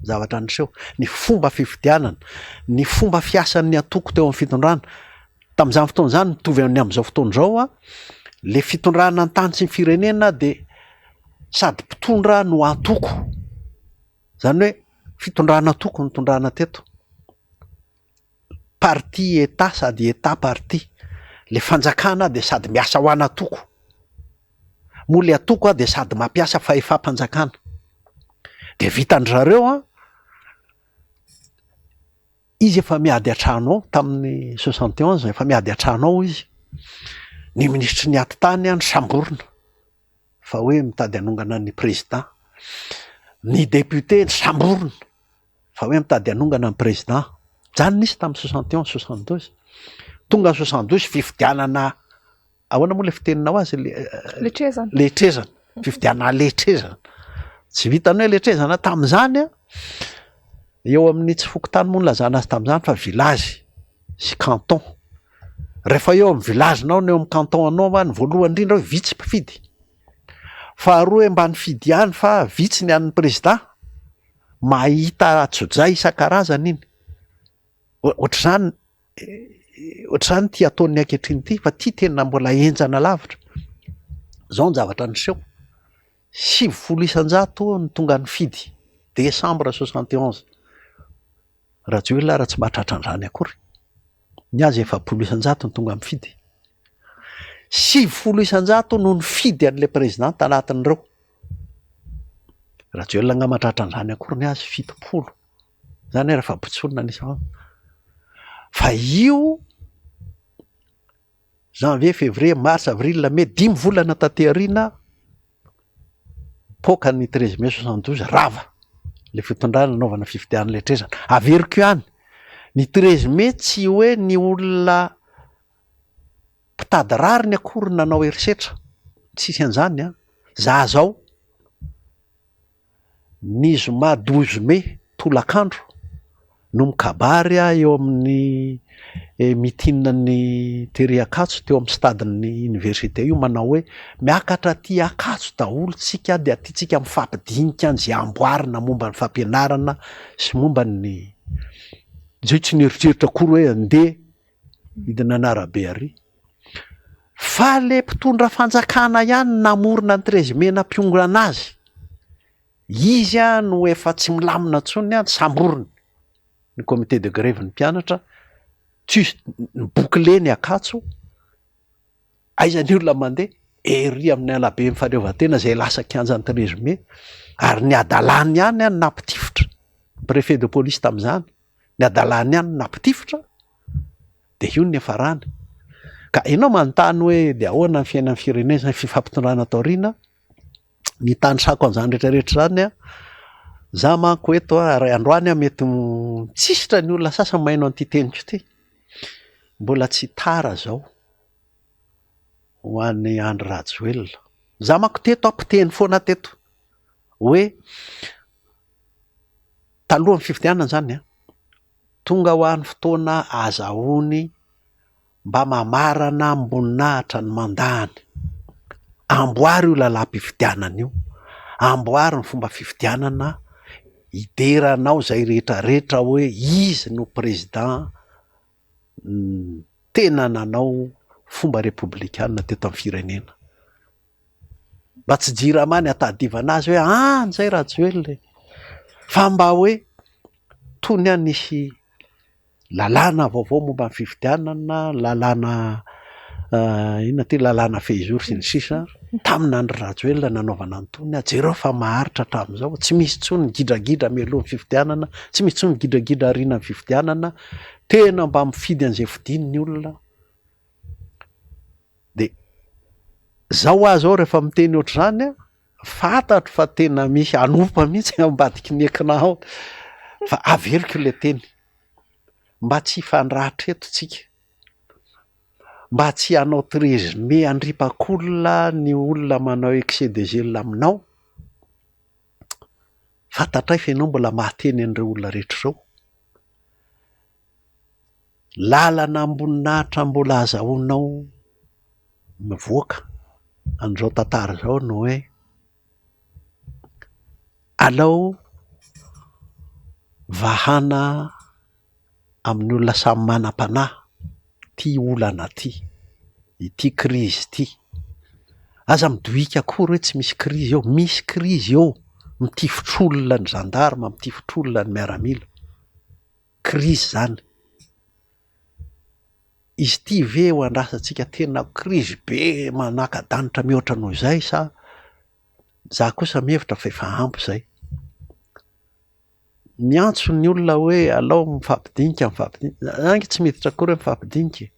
zavatra niseho, ny fomba fifidianana, ny fomba fiasan'ny antoko teo amin'ny fitondrana, tamin'izany fotoana izany mitovy amin'ny amin'izao fotoana izao an, le fitondrana ny tany sy ny firenena de sady mpitondra no antoko, zany hoe fitondrana antoko no nitondrana teto. Parti Etat sady Etat parti, le fanjakana dia sady miasa ho an'antoko, moa le antoko dia sady mampiasa fahefam-panjakana, de vitan-dry zareo an, izy efa miady an-trano ao tamin'ny 71 efa miady an-trano ao izy, ny minisitry ny atitany an nosamborina fa hoe mitady hanongana ny président, ny député nosamborina. fa hoe mitady hanongana ny président, zany nisy tamin'ny 61, 72, tonga ny 72 fifidianana ahoana moa le fiteninao azy le Letrezana. letrezana, fifidianana letrezana, tsy vitan'ny hoe letrezana tamin'izany an, eo amin'ny tsy fokontany moa no nilazana azy tamin'izany fa village sy canton, rehefa eo amin'ny village-nao na eo amin'ny canton-nao ny voalohany indrindra hoe vitsy mpifidy, faharoa hoe mba nifidy ihany fa vitsy ny an'ny président, mahita antsojay isan-karazany iny, ohatr'izany ohatr'izany ity ataony ankehitriny ity fa ity tena mbola henjana lavitra, zao ny zavatra niseho, 90% no tonga nifidy décembre 71, Rajoelina ary tsy mahatratra an'izany akory, ny azy 40% no tonga nifidy, 90% no nifidy an'ilay président tanatin'ireo. Rajoelina angamba mahatratra an'izany akory ny azy, 70, zany hoe rehefa botsorina ny isa. Fa io Janvier, février, mars, avril, mai, dimy volana taty aoriana, poaka ny treize mai soixante douze, rava le fitondrana nanaovana fifidianana letrezana. Averiko ihany, ny treize mai tsy hoe ny olona mpitady rariny akory nanao herisetra, tsisy an'izany an, za zao Ny zoma douze mai tolakandro no mikabary aho eo amin'ny meeting ny tery Ankatso teo amin'ny stade-n'ny université io manao hoe miakatra aty Ankatso daholo tsika dia aty tsika mifampidinika an'izay amboarina momba ny fampianarana sy momba ny zay tsy nieritreritra akory hoe andeha hidina an'arabe ary. Fa le mpitondra fanjakana ihany no namorona ny treize mai nampiongana azy, izy no efa tsy milamina intsony an, samboriny ny comité de greve ny mpianatra, tsisy ni-boucler ny Ankatso, aiza ny olona mandeha? Ery amin'ny alaben'ny fahaleovantena izay lasa kianjan'ny treize mai, ary ny hadalany ihany no nampitifitra ny préfet de police tamin'izany, ny hadalany ihany no nampitifitra. Dia io no niafarany. Ka ianao manontany hoe dia ahoana ny fiainan'ny firenena sy ny fifampitondrana ato aoriana? Ny hitanisako an'izany rehetra rehetra izany an, za manko eto an, ary androany aho mety mitsisitra ny olona sasany maheno an'ity teniko ity, mbola tsy tara izao ho an'i Andry Rajoelina. Za manko teto aho mpiteny foana teto hoe talohan'ny fifidianana izany an, Tonga ho any fotoana azahoany mba mamarana amim-boninahitra ny mandany. Amboary io lalam-pifidianana io, amboary ny fomba fifidianana hideranao izay rehetra rehetra hoe izy no président tena nanao fomba repoblikana teto amin'ny firenena. Mba tsy jirama ny atadivana azy hoe any zay Rajoelina e! Fa mba hoe tony any nisy lalàna vaovao momba ny fifidianana, lalàna inona ty lalàna fehizoro sy ny sisa, tamin'ny andro Rajoelina nanaovana an'itony, jereo fa maharitra hatramin'izao, tsy misy intsony ny gidragidra mialoha ny fifidianana, tsy misy intsony ny gidragidra aorianan'ny fifidianana, tena mba mifidy an'izay fidiny ny olona. De zao aho zao rehefa miteny ohatr'izany an, fantatro fa tena misy hanompa mihitsy ao ambadiky ny écran ao, fa averiko le teny, mba tsy hifandratra eto tsika, mba tsy hanao treize mai handripak'olona ny olona manao excès de zèle aminao, fantatray fa ianao mbola mahateny an'ireo olona rehetra ireo. Lalana amboninahitra mbola azahoanao mivoaka an'izao tantara izao ny hoe alao vahana amin'ny olona samy manam-panahy ity olana ity, ity krizy ity. Aza midohika akory hoe tsy misy krizy eo, misy krizy eo, mitifitr'olona ny zandarma, mitifitr'olona ny miaramila. Krizy zany. Izy ity ve ho andrasantsika tena krizy be manaka-danitra mihoatra noho izay sa za kosa mihevitra fa efa ampy izay. Miantso ny olona hoe alao mifampidinika mifampidinika, za ange tsy miditra akory hoe mifampidinika e!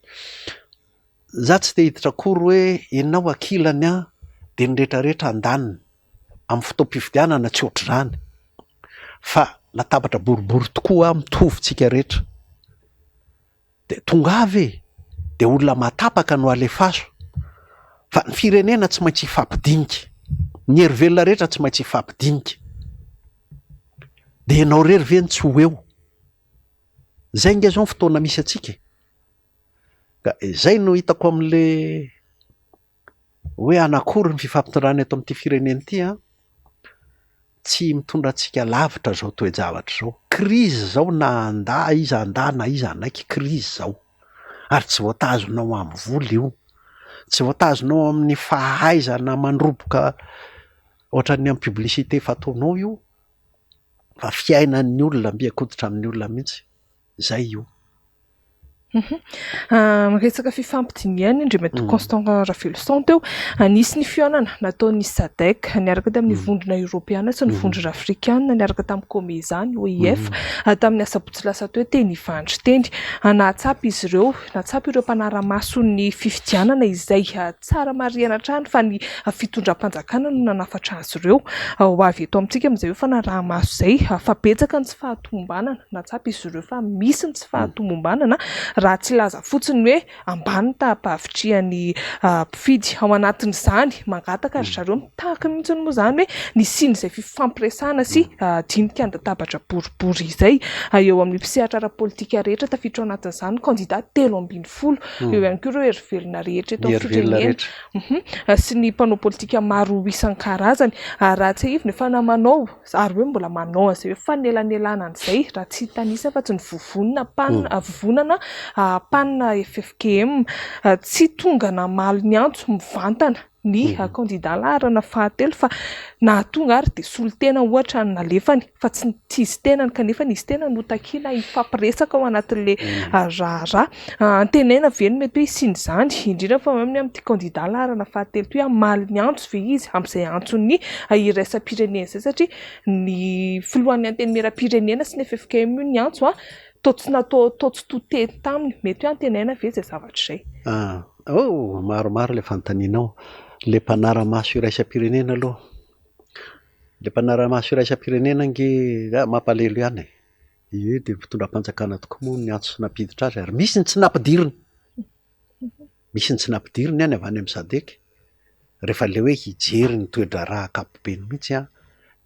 Za tsy te hiditra akory hoe ianao ankilany an de ny rehetrarehetra andaniny. Amin'ny fotoam-pifidianana tsy ohatr'izany fa latabatra boribory tokoa mitovy tsika rehetra de tongava e! De olona mahatapaka no alefaso fa ny firenena tsy maintsy hifampidinika, ny hery velona rehetra tsy maintsy hifampidinika, de ianao irery ve no tsy ho eo? Zay nge zao ny fotoana misy antsika e! Ka izay no hitako am'le hoe hanakory ny fifampitondrana eto amin'ity firenena ity an, tsy mitondra antsika lavitra izao toe-javatra izao. Krizy izao na handà iza handà na iza hanaiky, krizy izao. Ary tsy voatazonao amin'ny vola io, tsy voatazonao amin'ny fahaizana mandroboka ohatran'ny amin'ny publicité fataonao io, fa fiainan'ny olona, mby an-koditra amin'ny olona mihitsy. Zay io. Miresaka fifampidinihana Andriamatoa Constant Raveloson teo. Nisy ny fihaonana nataon'ny Sadec niaraka tamin'ny Vondrona Eoropeana sy ny Vondrona Afrikana niaraka tamin'ny Comesa, ny OIF, tamin'ny asabotsy lasa teo teny Ivandry teny. Nahatsapa izy ireo, nahatsapa ireo mpanara-maso ny fifidianana izay tsara marihana hatrany fa ny fitondram-panjakana no nanafatra azy ireo ho avy eto amintsika amin'izay hoe fanaraha-maso izay fa betsaka ny tsy fahatomombanana. Nahatsapa izy ireo fa misy ny tsy fahatomombanana raha tsy hilaza fotsiny hoe ambany ny taham-pahavitrihan'ny mpifidy. Ao anatin'izany, mangataka ry zareo, mitaky mihitsy moa izany hoe nisian'izay fifampiresahana sy dinika an-databatra boribory izay eo amin'ny mpisehatra ara-politika rehetra, tafiditra ao anatin'izany ny kandida 13, eo ihany koa ireo hery velona rehetra eto amin'ny firenena sy ny mpanao politika maro isan-karazany. Ary raha tsiahivina, efa namanao ary hoe mbola manao an'izay hoe fanelanelanana izay raha tsy hitanisa afa-tsy ny vovonana pan, vovonana pan ffkm. Tsy tonga namaly ny antso mivantana ny kandida laharana fahatelo fa nahatonga ary dia solontena ohatra no nalefany fa tsy tsy izy tenany kanefa ny izy tenany no takiana hifampiresaka ao anatin'ilay raharaha. Antenaina ve ny mety hoe hisian'izany, indrindra fa hoe amin'ity kandida laharana fahatelo ity, hamaly ny antso ve izy amin'izay antson'ny iraisam-pirenena izay satria ny filohan'ny antenimieram-pirenena sy ny ffkm io niantso toa tsy natao toa tsy to teny taminy, mety hoe antenaina ve izay zavatra izay? Ah, oh, maromaro ilay fanontanianao. Ilay mpanara-maso iraisam-pirenena aloha, ilay mpanara-maso iraisam-pirenena ange mampalahelo ihany e. Ie, dia ny fitondram-panjakana tokoa moa no niantso sy nampiditra azy ary misy ny tsy nampidirina. Misy ny tsy nampidirina any avy any amin'ny Sadec. Rehefa ilay hoe hijery ny toe-draharaha ankapobeny mihitsy an,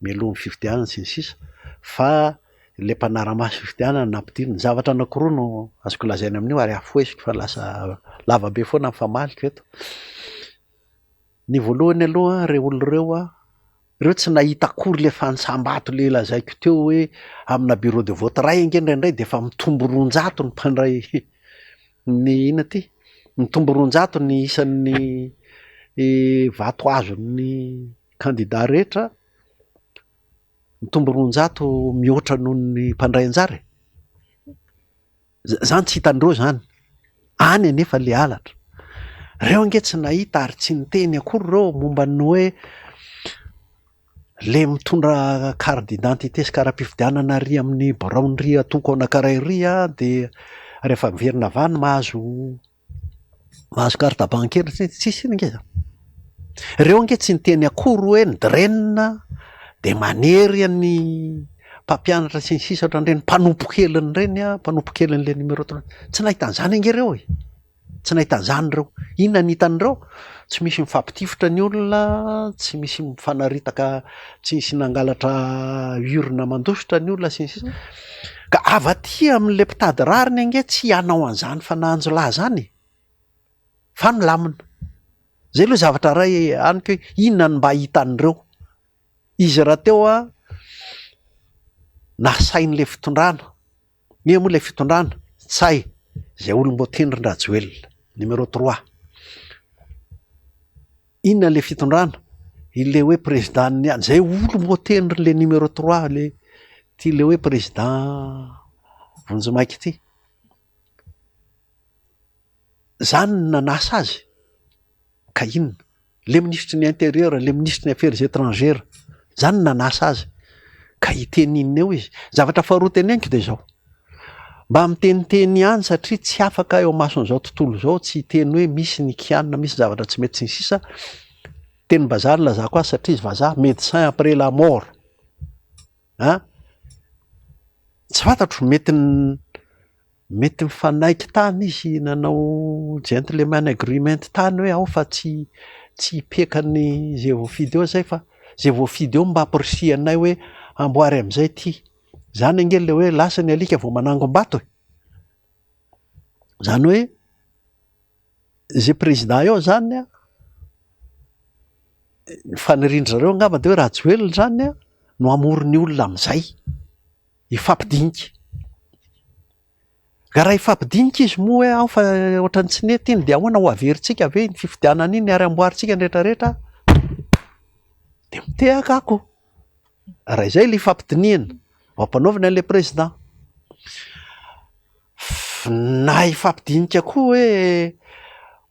mialoha ny fifidianana sy ny sisa, fa ilay mpanara-maso fifidianana nampidirina. Zavatra anankiroa no azoko lazaina amin'io ary afoheziko fa lasa lava be foana ny famaliko eto. Ny voalohany aloha ireo olona ireo an, ireo tsy nahita akory ilay fanisam-bato ilay lazaiko teo hoe amina bureau de vote iray ange indraindray dia efa mitombo 200 ny mpandray ny inona ity? Mitombo 200 ny isan'ny vato azon'ny kandida rehetra, mitombo 200 mihoatra noho ny mpandray anjara e! Zany tsy hitan'ireo zany. Any anefa le halatra. Reo ange tsy nahita ary tsy niteny akory reo momba ny hoe le mitondra carte d'identité sy kara-pifidianana ary amin'ny biraon'ny antoko anankiray ry de rehefa miverina avy any mahazo Mahazo carte bancaire tsy tsisy iny ange zany. Reo ange tsy niteny akory hoe ny DREN de manery an'ny mpampianatra sy ny sisa ohatran'ireny mpanompo keliny ireny an, mpanompo kelin'le numéro trois, tsy nahita an'izany ange reo e, tsy nahita an'izany reo. Inona no hitan'ireo? Tsy misy mifampitifitra ny olona, tsy misy mifanaritaka, tsy nisy nangalatra urne mandositra ny olona sy ny sisa. Ka avy aty amin'ilay mpitady rariny ange tsy hanao an'izany fanahin-jiolahy izany e! Fa milamina. Izay aloha zavatra iray amiko hoe inona no mba hitan'ireo. Izy rahateo an, nasain'ilay fitondrana, inona moa ilay fitondrana? Ntsay, izay olom-boatendrin-dRajoelina, numéro trois. Inona ilay fitondrana? Ilay hoe président-n'ny any, izay olom-boatendrin'ilay numéro trois ilay ity ilay hoe président vonjimaika ity. Izany no nanasa azy, ka inona? Ilay minisitry ny intérieur, ilay minisitry ny affaires étrangères, izany no nanasa azy, ka hiteny inona eo izy? Zavatra faharoa teneniko dia izao, Mba miteniteny ihany satria tsy afaka eo imason'izao tontolo izao tsy hiteny hoe misy ny kianina, misy zavatra tsy mety sy ny sisa, tenim-bazaha no ilazako azy satria izy vazaha, médecin après la mort, an! Tsy fantatro mety mety nifanaiky tany izy nanao gentleman agreement tany hoe ao fa tsy tsy hipeaka ny izay voafidy eo zay fa izay voafidy eo mba ampirisihanay hoe amboary amin'izay ity. Zany ange le hoe lasa ny alika vao manangom-bato e! Zany hoe zay président eo zany an, ny fanirian-dry zareo angamba de hoe Rajoelina zany an no hamory ny olona amin'izay, hifampidinika. Ka raha hifampidinika izy moa hoe ao fa ohatran'ny tsy nety iny de ahoana ho averintsika ve iny fifidianana iny ary amboarintsika ny rehetrarehetra? De mitehaka ako. Raha izay ilay ifampidinihana, ampanaovina an'ilay président. Na hifampidinika koa hoe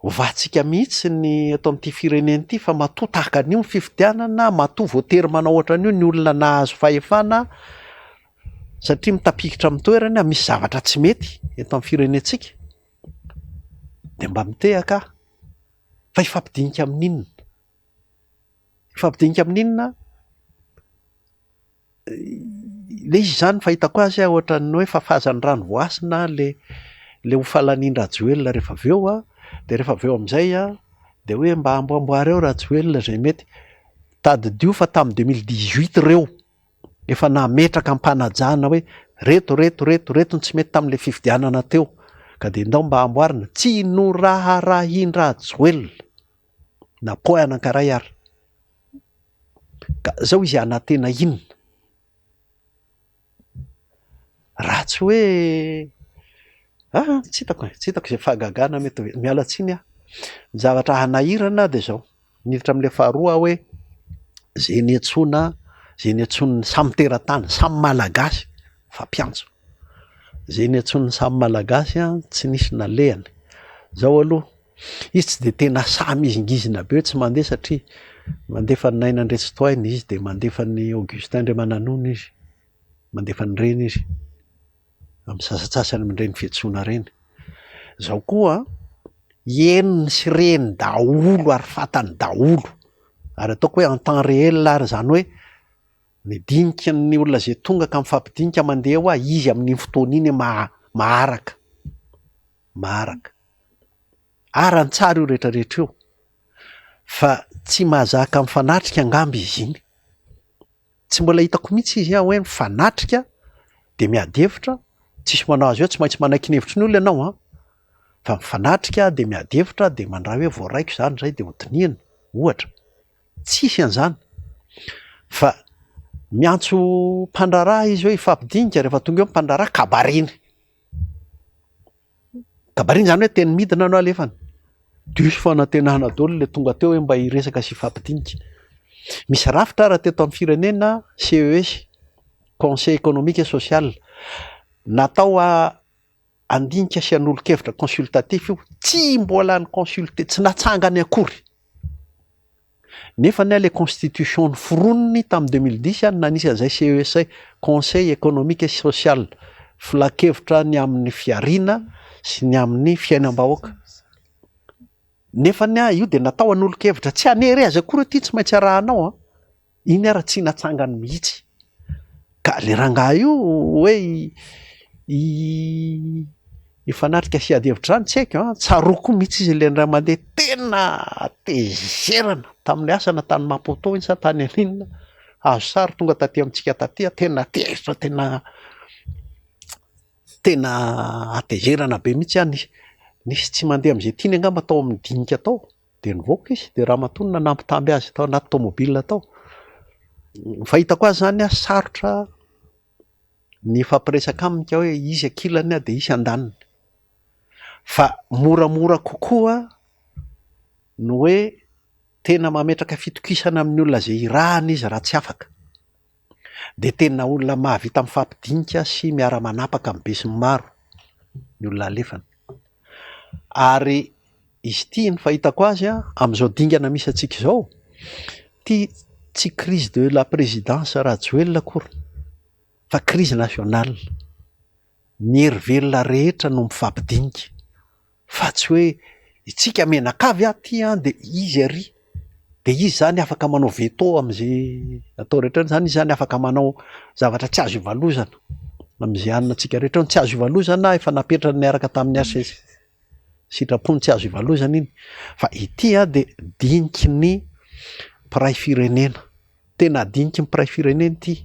ovatsika mihitsy ny eto amin'ity firenena ity fa matoa tahaka an'io ny fifidianana, matoa voatery manao ohatran'io ny olona nahazo fahefana satria mitapikitra amin'ny toerany, misy zavatra tsy mety eto amin'ny firenentsika de mba mitehaka aho fa hifampidinika amin'inona? Hifampidinika amin'inona? Le izy izany ny fahitako azy ohatran'ny hoe fafazan'ny rano voasina le le ho falanian-dRajoelina rehefa avy eo an, de rehefa avy eo amin'izay an, de hoe mba amboamboary eo Rajoelina izay mety. Tadidio fa tamin'ny 2018 ireo efa nametraka am-panajana hoe reto reto reto reto ny tsy mety tamin'le fifidianana teo ka de ndao mba amboarina. Tsy noraharahin-dRajoelina na point anankiray ary. Ka zao izy hanantena inona? Raha tsy hoe ah tsy hitako e, tsy hitako izay fahagagana mety ho, miala tsiny aho. Ny zavatra hanahirana dia izao, miditra amin'ilay faharoa aho hoe izay niantsoana, izay niantsoan'ny samy teratany, samy malagasy fa mpiantso. Izay niantsoan'ny samy malagasy an, tsy nisy nalehany. Izao aloha. Izy tsy dia tena sahy mihizingizina be hoe tsy mandeha satria mandefa an'i Naina Andriantsitohaina izy dia mandefa an'i Augustin Andriamananony izy, mandefa an'ireny izy, amin'ny sasantsasany amin'ireny fiantsoana ireny. Izao koa an, henony sy reny daholo ary fantany daholo ary ataoko hoe en temps réel ary izany hoe ny diniky ny olona izay tonga ka mifampidinika mandeha hoa izy amin'iny fotoana iny maharaka. Maharaka. Arany tsara io rehetra rehetra io fa tsy mahazaka mifanatrika angamba izy iny. Tsy mbola hitako mihitsy izy hoe mifanatrika de miady hevitra, tsisy manao azy eo tsy maintsy manaiky ny hevitry ny olona ianao an, fa mifanatrika de miady hevitra de mandray hoe voaraiko zany zay de hodinihina ohatra. Tsisy an'izany fa miantso mpandraharaha izy hoe hifampidinika rehefa tonga eo ny mpandraharaha kabariny. Kabariny izany hoe teny midina no alefany. Diso fanantenana daholo ilay tonga teo hoe mba hiresaka sy hifampidinika. Misy rafitra ary teto amin'ny firenena CES, Conseil économique et social. Natao handinika sy hanolo-kevitra consultatif io, tsy mbola ni-consulter, tsy natsangany akory. Nefa anie le constitution noforoniny tamin'ny 2010 no nanisy an'izay CES zay, Conseil économique et social, filan-kevitra ny amin'ny fihariana sy ny amin'ny fiainam-bahoaka. Nefa anie io dia natao hanolo-kevitra, tsy hanery azy akory hoe ity tsy maintsy arahanao an, iny ary tsy natsangany mihitsy. Ka le rangahy io hoe hifanatrika sy hiady hevitra izany tsy haiko an, tsaroako mihitsy izy le indray mandeha tena hatezerana tamin'ny asa na tany Maputo iny sa tany an'inona, azo sary tonga taty amintsika taty aho, tena tezitra tena tena hatezerana be mihitsy aho, nisy nisy tsy mandeha amin'izay tiany angamba tao amin'ny dinika tao. Dia nivoaka izy, dia ramatoa no nanambitamby azy tao anaty tomobile tao. Ny fahitako azy izany an, sarotra ny hifampiresaka aminy ka hoe izy ankilany dia izy andaniny. Fa moramora kokoa ny hoe tena mametraka fitokisana amin'ny olona izay irahana izy raha tsy afaka. Dia tena olona mahavita mifampidinika sy miara-manapaka amin'ny besinimaro ny olona alefany. Ary izy ity ny fahitako azy an, amin'izao dingana misy antsika izao, ity tsy crise de la présidence Rajoelina akory fa crise nationale. Ny hery velona rehetra no mifampidinika fa tsy hoe itsika mianakavy aty an de izy ary, de izy zany afaka manao veto am'zay atao rehetra eo zany, izy zany afaka manao zavatra tsy azo ivalozana am'zay hanina antsika rehetra eo, ny tsy azo ivalozana efa napetrany niaraka tamin'ny HCC, sitrapony tsy azo ivalozana iny, fa ity an de diniky ny mpiray firenena, tena diniky ny mpiray firenena ity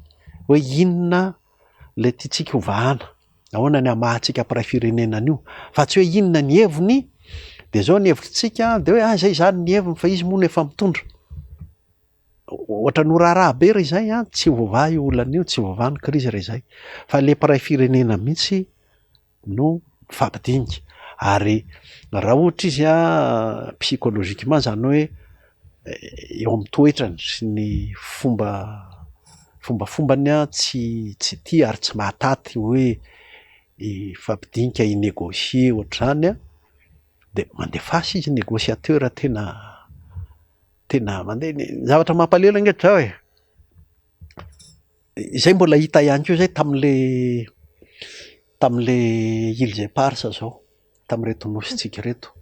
hoe inona le tiantsika ho vahana, ahoana ny hamahantsika mpiray firenena an'io, fa tsy hoe inona ny heviny de zao ny hevitritsika de hoe ah zay zany ny heviny fa izy moa no efa mitondra, ohatran'ny ho raharaha be raha izay an, tsy ho voavaha io olana io, tsy ho voavaha ny krizy raha izay, fa le mpiray firenena mihitsy no mifampidinika ary raha ohatra izy an psychologiquement zany hoe eo amin'ny toetrany sy ny fomba fombafombany an tsy tsy tia ary tsy mahataty hoe. hifampidinika hi-negocier ohatr'izany an, de mandefasa izy negociateur tena tena mandeha, ny zavatra mampalahelo ange zao e, izay mbola hita ihany koa zay tam'le tam'le îles éparses zao, tam'ireto nosintsika ireto,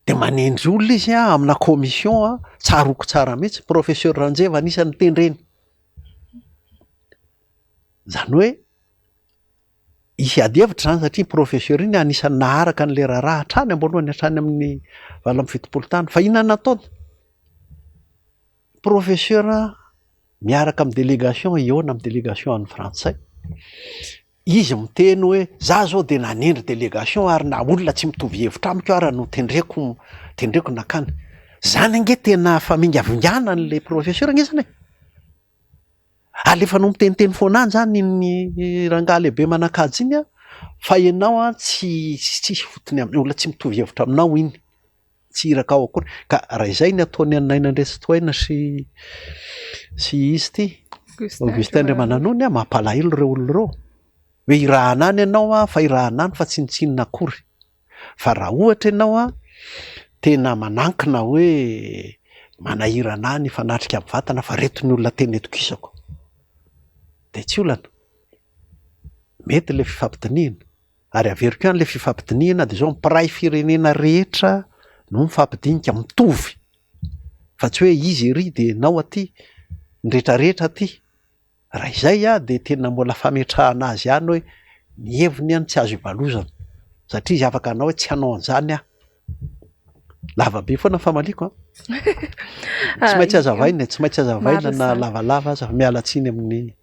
de manendry olona izy an amina commission an, tsaroako tsara mihitsy professeur Ranjeva anisan'ny nitendreny, zany hoe hisy ady hevitra zany satria professeur iny anisan'ny naharaka an'le raharaha hatrany am-boalohany hatrany amin'ny 78 tany, fa inona no nataony? Professeur miaraka amin'ny délégation hihaona amin'ny délégation an'ny frantsay, izy miteny hoe za zao de nanendry délégation ary na olona tsy mitovy hevitra amiko ara no tendreko tendreko nakany, zany ange tena famingavingana an'le professeur ange zany e, alefanao miteniteny foana any zany iny rangahy lehibe manan-kaja iny an, fa ianao an tsy tsisy fotony am- olona tsy mitovy hevitra aminao iny, tsy iraka ao akory, ka raha izay ny ataony an'i Naina Andriantsitohaina sy sy izy ity Augustin Andriamananony an, mampalahelo ireo olona ireo, hoe irahana any ianao an, fa irahana any fa tsinontsinona akory, fa raha ohatra ianao an tena manankina hoe manahirana ahy ny hifanatrika mivantana fa reto ny olona tena itokisako, de tsy olana, mety le fifampidinihana. Ary averiko ihany le fifampidinihana de zao mpiray firenena rehetra no mifampidinika mitovy fa tsy hoe izy ery de enao aty, ny retraretra aty, raha izay ah de tena mbola fametrahana azy ihany hoe ny heviny any tsy azo ivalozana satria izy afaka hanao hoe tsy hanao an'izany aho. Lava be foana ny famaliako an! Tsy maintsy hazavaina e, tsy maintsy hazavaina na lavalava aza fa miala tsiny amin'ny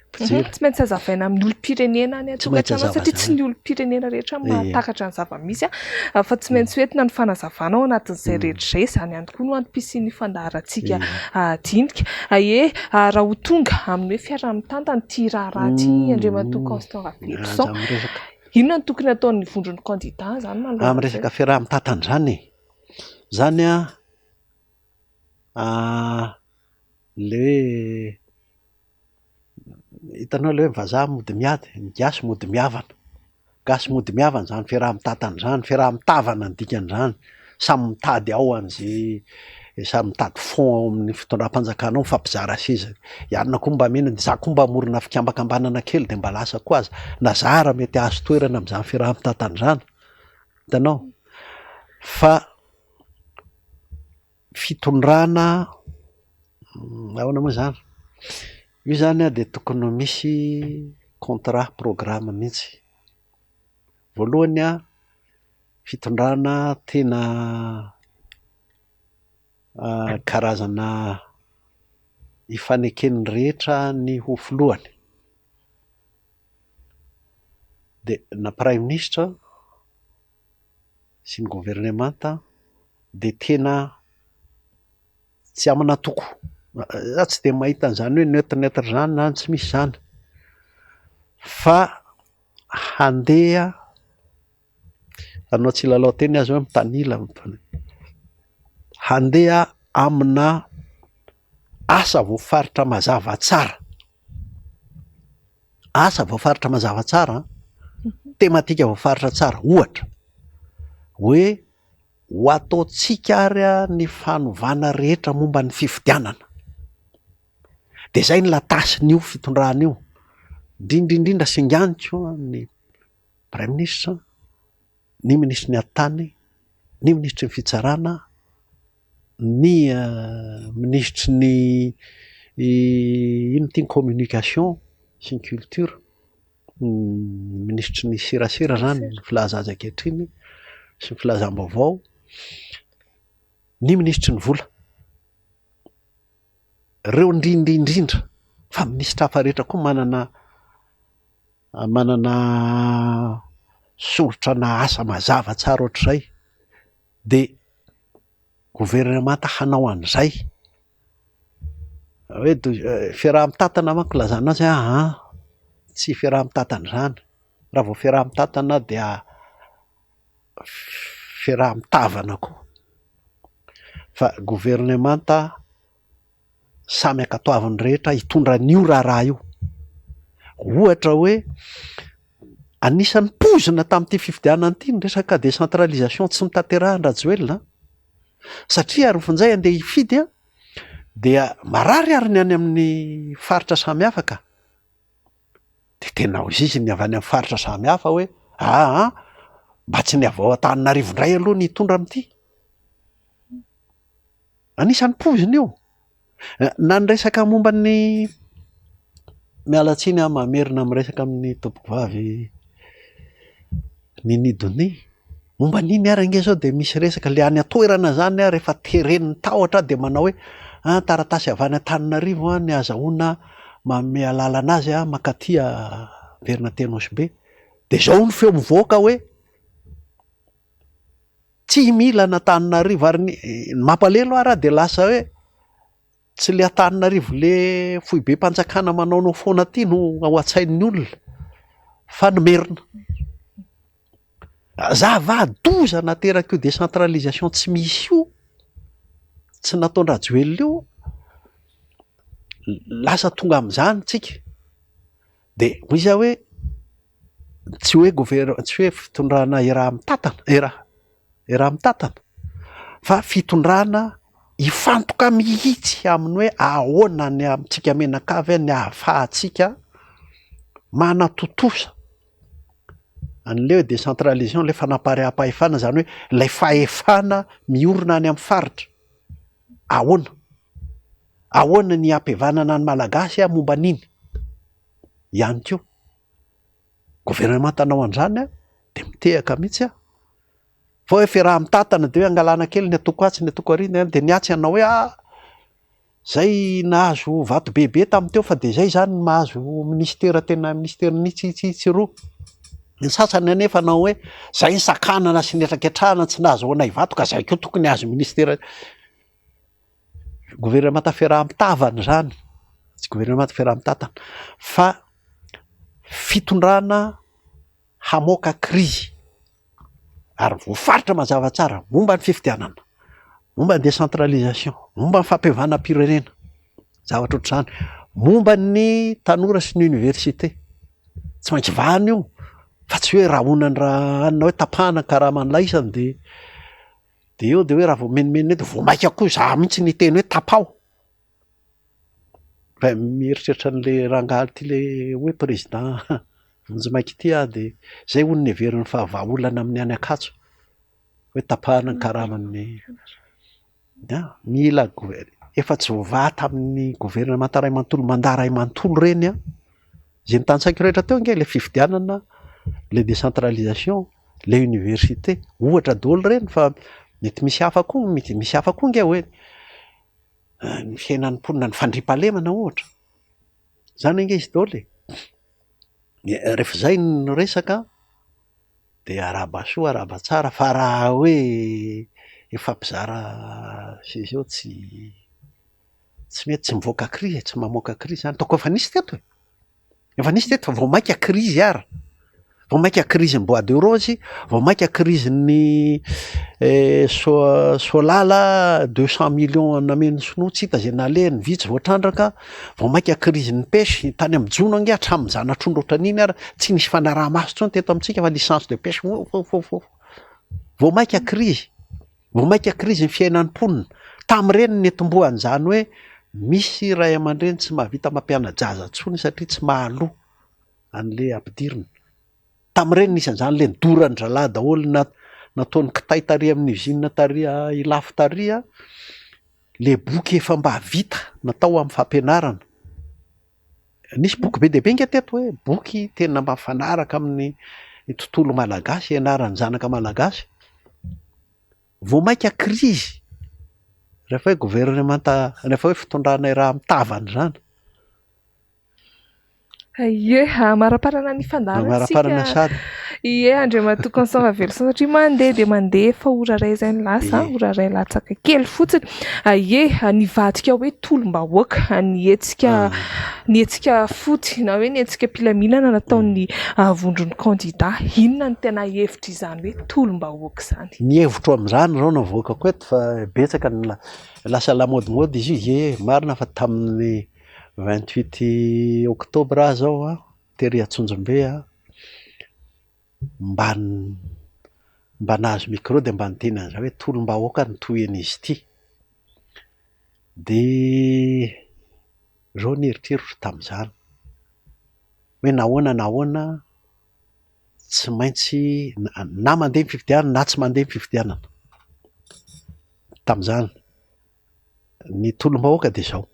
mpijery. Tsy maintsy hazavaina amin'ny olom-pirenena any an-tokantrano satria tsy ny olom-pirenena rehetra no mahatakatra ny zava-misy fa tsy maintsy hoentina ny fanazavana ao anatin'izay rehetra izay. Izany ihany koa no antom-pisian'ny fandaharantsika dinika. Ie, raha ho tonga amin'ny hoe fiaraha-mitantana ity raharaha ity Andriamatoa Constant Raveloson. Inona no tokony hataon'ny vondron'ny kandida izany manoloana Amin'ny resaka fiaraha-mitantana izany e, izany an, le hoe hitanao le hoe ny vazaha mody miady, ny gasy mody mihavana, gasy mody mihavana izany fiaraha-mitantana izany, fiaraha-mitavana ny dikan'izany, samy mitady ao an'izay samy mitady fond ao amin'ny fitondram-panjakana ao mifampizara seza, i anona koa mba mena, za koa mba hamorona fikambakambanana kely de mba lasa koa aza, na za ara mety hahazo toerana amin'izany fiaraha-mitantana izany, hitanao? Fa fitondrana ahoana moa zany? Io zany an de tokony ho misy contrat programme mihitsy, voalohany an fitondrana tena karazana ifaneken'ny rehetra ny ho filohany, de na praiminisitra sy ny governemanta de tena tsy amin'antoko, za tsy de mahita an'izany hoe neutre neutre zany zany tsy misy zany fa handeha Hanao tsilalao teny aza hoe mitanila, handeha amina asa voafaritra mazava tsara, asa voafaritra mazava tsara an, tematika voafaritra tsara, ohatra hoe ho ataontsika ary ny fanovana rehetra momba ny fifidianana, de zay ny latasin'io fitondrana io, indrindra indrindra singaniko ny Praiminisitra, ny minisitry ny atitany, ny minisitry ny fitsarana, ny minisitry ny inona ity ny communication sy ny culture, minisitry ny serasera zany ny filaza azy ankehitriny sy ny filazam-baovao, ny minisitry ny vola. Ireo indrindra indrindra fa minisitra hafa rehetra koa manana manana soritra na asa mazava tsara ohatr'izay de governemanta hanao an'izay, hoe fiaraha-mitantana manko ilazana azy aa tsy fiaraha-mitantana izany, raha vao fiaraha-mitantana dia fiaraha-mitavana koa fa governemanta samy ankatoavin'ny rehetra hitondra an'io raharaha io. Ohatra hoe. Anisan'ny poizina tamin'ity fifidianana ity ny resaka décentralisation tsy notanterahan-dRajoelina an! Satria ary injay andeha hifidy an, dia marary ary ny any amin'ny faritra samihafa ka. Dia tena hoy izy ny avy any amin'ny faritra samihafa hoe aa mba tsy ny avy ao Antananarivo indray aloha ny hitondra amin'ity. Anisan'ny poizina io. Na ny resaka momba ny, miala tsiny aho mamerina miresaka amin'ny tompokovavy Nini Donia, momba an'iny ary ange zao dia misy resaka le any an-toerana zany an rehefa teren'ny tahotra dia manao hoe an taratasy avy any Antananarivo an ny azahoana manome alalana azy an mankaty miverina aty Nosy Be, dia zao ny feo mivoaka hoe Tsy mila an'Antananarivo ary ny mampalelo ara dia lasa hoe tsy le Antananarivo le foibem-panjakana manaonao foana aty no ao an-tsain'ny olona fa ny merina. Zava-doza naterak'io décentralisation tsy misy io, tsy nataon-dRajoelina io, lasa tonga amin'izany tsika. Dia hoy izy hoe tsy hoe gover- tsy hoe fitondrana iaraha-mitantana, iaraha- iaraha-mitantana fa fitondrana hifantoka mihitsy amin'ny hoe ahoana ny amintsika mianakavy ny ahafahantsika manatontosa an'ilay hoe décentralisation, ilay fanapariaham-pahefana, izany hoe ilay fahefana miorina any amin'ny faritra, ahoana? Ahoana ny hampihavanana ny Malagasy momba an'iny ihany koa? Governemanta hanao an'izany an, dia mitehaka mihitsy aho. Fa hoe fiaraha-mitantana dia hoe angalana kely ny antoko atsy ny antoko ary dia ny atsy hanao hoe ah, zay nahazo vato bebe tamin'ny teo fa dia zay izany no mahazo minisitera tena minisiteran'itsy itsy itsy roa. Ny sasany anefa hanao hoe zay nisakanana sy nihetraketrahana tsy nahazoanay vato ka zay koa tokony hahazo minisitera. Governemanta fiaraha-mitavana izany, tsy governemanta fiaraha-mitantana fa fitondrana hamoaka krizy ary voafaritra mazava tsara momba ny fifidianana, momba ny décentralisation, momba ny fampihavanam-pirenena, zavatra ohatr'izany, momba ny tanora sy ny université, tsy maintsy vahana io fa tsy hoe rahonan-dra anona hoe tapahana ny karaman'ilay isany de. De eo de hoe raha vao mimenomenona eo de vao maika koa za mihitsy no hiteny hoe tapaho. Fa mieritreritra an'le rangahy ty le hoe président vonjimaika ity aho de zay hono no heveriny fa vahaolana amin'ny any Ankatso, hoe tapahana ny karaman'ny, an, mila gove- efa tsy voavaha tamin'ny governemanta iray manontolo, mandat iray manontolo ireny an, izay notanisaiko rehetra teo ange, le fifidianana, le décentralisation. Ilay université, ohatra daholo ireny fa mety misy hafa koa, mety misy hafa koa ange hoe ny fiainan'ny mponina, ny fandriampahalemana ohatra, izany ange izy daholo e! Rehefa izay no resaka dia arahaba soa arahaba tsara fa raha hoe hifampizara seza eo tsy tsy mety, tsy mivoaka krizy e, tsy mamoaka krizy izany, ataoko efa nisy teto e! Efa nisy teto fa vao mainka krizy ary, vao mainka krizin'ny bois de rose, vao mainka krizin'ny so- Soalala deux cent millions namen'ny sinoa tsy hita izay nalehany, vitsy voatrandraka, vao mainka krizin'ny pêche, tany amin'ny jono ange hatramin'ny zana-trondro ohatran'iny ary tsy nisy fanaraha-maso intsony teto amintsika fa licence de pêche fofofofo, vao mainka krizy. Vao mainka krizy ny fiainan'ny mponina. Tamin'ireny no nitomboan'izany hoe misy ray aman-dreny tsy mahavita mampiana-jaza intsony satria tsy mahaloa an'ilay ampidirina. Tamin'ireny nisy an'izany ilay nidoran-dRalahy daholo na nataony kitay tary amin'ny usine tary Ilafy tary, ilay boky efa mba vita natao amin'ny fampianarana. Nisy boky be dia be ange teto hoe boky tena mifanaraka amin'ny tontolo malagasy, ianaran'ny zanaka malagasy. Vao mainka krizy rehefa hoe governemanta, rehefa hoe fitondrana iaraha mitavana izany. Ie, hamaraparana ny fandaharantsika. Hamaraparana sady. Ie, Andriamatoa Constant Raveloson satria mandeha dia mandeha efa ora iray izay ny lasa, ora iray latsaka kely fotsiny. Ie, nivadika hoe tolom-bahoaka ny hetsika ny hetsika fotsy na hoe ny hetsika am-pilaminana nataon'ny vondron'ny kandida. Inona no tena hevitr'izany hoe tolom-bahoaka izany? Ny hevitro amin'izany izao no avoakako eto fa betsaka ny lasa lamaodimody izy io. Ie, marina fa tamin'ny 28 octobre aho izao an, tery Antsonjombe an. mba mba nahazo micro dia mba niteny an'izay hoe tolom-bahoaka no tohin'izy ity. Dia izao ny eritreritro tamin'izany, hoe nahoana nahoana tsy maintsy na mandeha ny fifidianana na tsy mandeha ny fifidianana. Tamin'izany, ny tolom-bahoaka dia izao,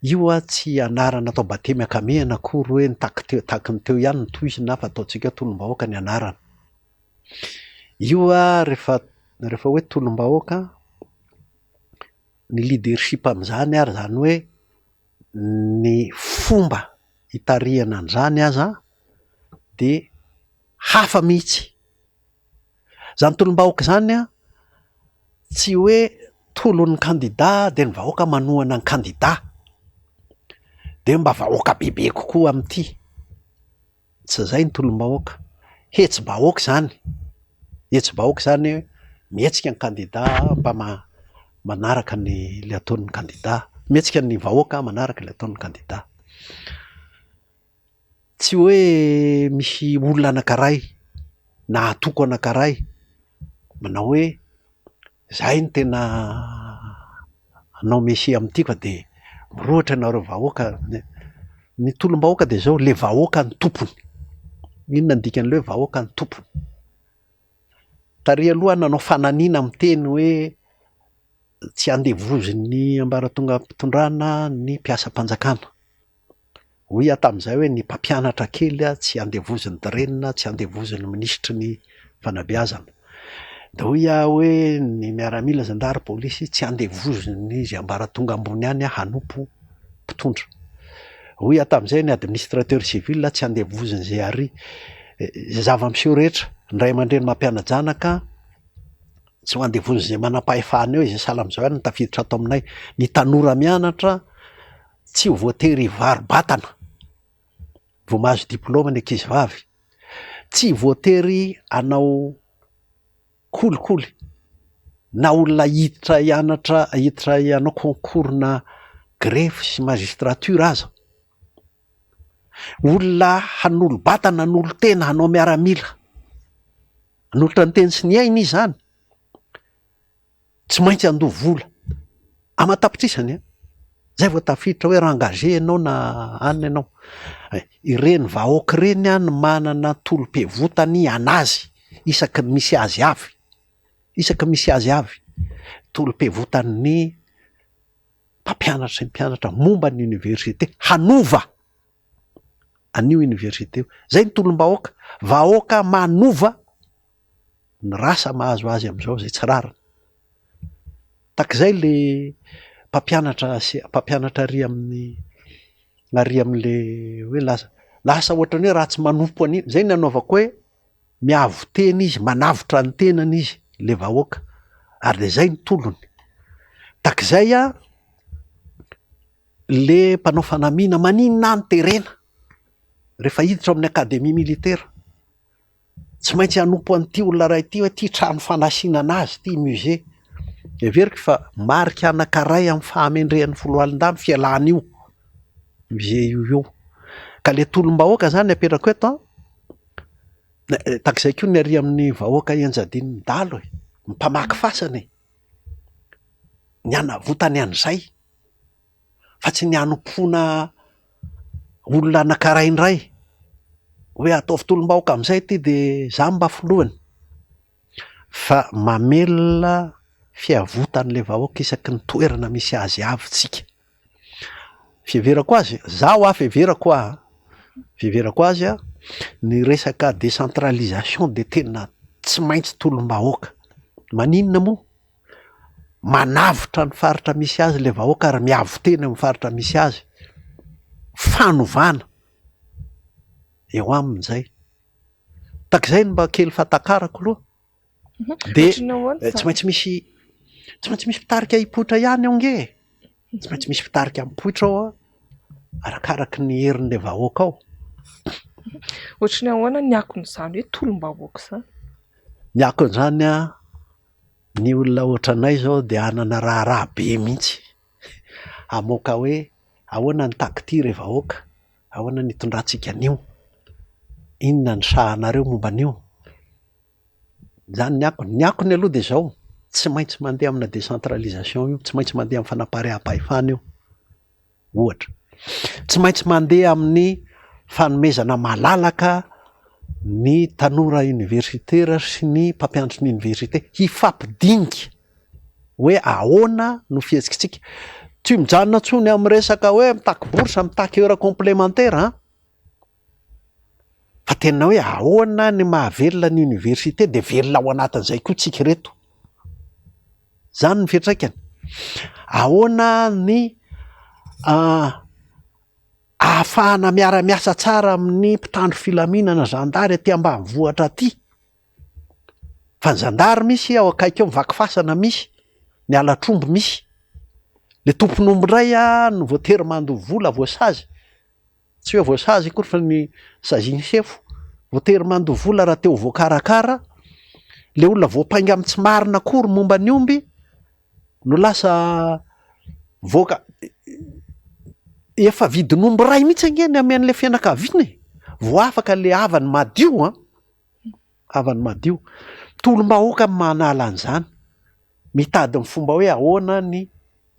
io an tsy anarana atao batemy ankamehana akory hoe ny taky teo taky ny teo ihany no tohizina fa ataontsika hoe tolom-bahoaka ny anarana. Io an rehefa rehefa hoe tolom-bahoaka, ny leadership amin'izany ary izany hoe ny fomba hitarihana an'izany aza dia hafa mihitsy. Izany tolom-bahoaka izany an, tsy hoe tolon'ny kandida dia ny vahoaka manohana ny kandida, dia mba vahoaka bebe kokoa amin'ity. Tsy izay ny tolom-bahoaka. Hetsi-bahoaka izany, hetsi-bahoaka izany hoe mihetsika ny kandida mba manaraka ny ilay ataon'ny kandida, mihetsika ny vahoaka manaraka ilay ataon'ny kandida. Tsy hoe misy olona anankiray na antoko anankiray manao hoe Zahay no tena hanao mesia amin'ity fa dia mirohotra ianareo vahoaka. Ny tolom-bahoaka dia izao, ilay vahoaka no tompony. Inona no dikan'ilay hoe vahoaka no tompony? Tary aloha aho nanao fananiana miteny hoe tsy andevozin'ny ambaratongam-pitondrana ny mpiasam-panjakana. Hoy aho tamin'izay hoe ny mpampianatra kely tsy andevozin'ny DREN, tsy andevozin'ny minisitry ny fanabeazana. Dia hoy aho hoe ny miaramila, zandary, polisy tsy andevozin'ny izay ambaratonga ambony any hanompo mpitondra. Hoy aho tamin'izay ny administrateur civil tsy andevozin'izay ary. Izay zava-miseho rehetra, ny ray aman-dreny mampiana-janaka tsy ho andevozin'izay manam-pahefana eo, izay sahala amin'izao ihany no tafiditra ato aminay. Ny tanora mianatra Tsy ho voatery hivaro-batana vao mahazo diplaoma ny ankizivavy. Tsy voatery hanao kolikoly na olona hiditra hianatra, hiditra hanao concours-na greffe sy magistrature aza. Olona hanolo-batana, hanolo-tena, hanao miaramila, hanolotra ny teny sy ny ainy izy izany. Tsy maintsy handoa vola aman-tapitrisany an! Zay vao tafiditra hoe raha engagé ianao na anona ianao. Ireny vahoaka ireny an no manana tolom-piavotany anazy isaky ny misy azy avy, isaky ny misy azy avy. Tolom-piavotan'ny mpampianatra sy ny mpianatra momba ny oniversite hanova an'io oniversite io. Zay ny tolom-bahoaka, vahoaka manova ny rasa mahazo azy amin'izao izay tsy rariny. Takizay le mpampianatra sy mpampianatra ary amin'ny ary amin'le hoe lasa lasa ohatran'ny hoe raha tsy manompo an'iny, zay ny anaovako hoe miavo-tena izy, manavotra ny tenany izy le vahoaka ary de zay ny tolony. Takizay an le mpanao fanamiana maninona aho no terena rehefa hiditra ao amin'ny académie militaire. Tsy maintsy hanompo an'ity olona iray ity hoe ity trano fanasinana azy ity musée. Heveriko fa marika anankiray amin'ny fahamendrehan'ny foloalindahy ny fialana io musée io eo. Ka le tolom-bahoaka zany apetrako eto an, tahak'izay koa ny ary amin'ny vahoaka ianjadian'ny dahalo e, ny mpamaky fasana e, ny hanavotany an'izay. fa tsy ny hanompoana olona anankiray indray hoe ataovy tolom-bahoaka amin'izay ity de za mba filohany fa mamelona fiavotan'ilay vahoaka isaky ny toerana misy azy avy tsika. Fiheverako azy, za hoa fiheverako hoa, fiheverako azy an, ny resaka décentralisation de tena tsy maintsy tolom-bahoaka, maninona moa? Manavotra ny faritra misy azy ilay vahoaka ary miavo-tena eo amin'ny faritra misy azy. Fanovana eo aminy izay. Tahak'izay no mba kely fahatakarako aloha. Dia tsy maintsy misy tsy maintsy misy mpitarika hipoitra ihany ao ange e! Tsy maintsy misy mpitarika mipoitra ao an, arakaraky ny herin'ilay vahoaka ao. Ohatry ny ahoana ny akon'izany hoe tolom-bahoaka izany? Ny akon'izany an, Ny olona ohatranay izao dia hanana raharaha be mihitsy hamoaka hoe ahoana ny taky ity ry vahoaka, ahoana ny hitondrantsika an'io. Inona ny sahanareo momba an'io? Izany ny akony. Ny akony aloha dia izao, tsy maintsy mandeha amina décentralisation io, tsy maintsy mandeha amin'ny fanapariaham-pahefana io, ohatra. Tsy maintsy mandeha amin'ny fanomezana malalaka ny tanora universitaire sy ny mpampianatry ny université hifampidinika hoe ahoana no fihetsikitsika. Tsy mijanona intsony amin'ny resaka hoe mitaky bourse, mitaky heure complémentaire an! Fa tena hoe ahoana ny mahavelona ny université dia velona ao anatin'izay koa tsika ireto. Zany ny fiantraikany. Ahoana ny ahafahana miara-miasa tsara amin'ny mpitandro filaminana zandary aty ambanivohitra aty. Fa ny zandary misy ao akaiky ao, ny vaky fasana misy, ny halatr'omby misy. Le tompon'omby indray no voatery mandoa vola voasazy. Tsy hoe voasazy akory fa ny sazian'ny sefo, voatery mandoa vola raha te ho voakarakara, le olona voapainga amin'ny tsy marina akory momba ny omby no lasa voaka, efa vidin'omby iray mihitsy ange ny amen'ilay fianakaviana e, vao afaka le havany madio an, havany madio, tolom-bahoaka no manala an'izany, mitady ny fomba hoe ahoana ny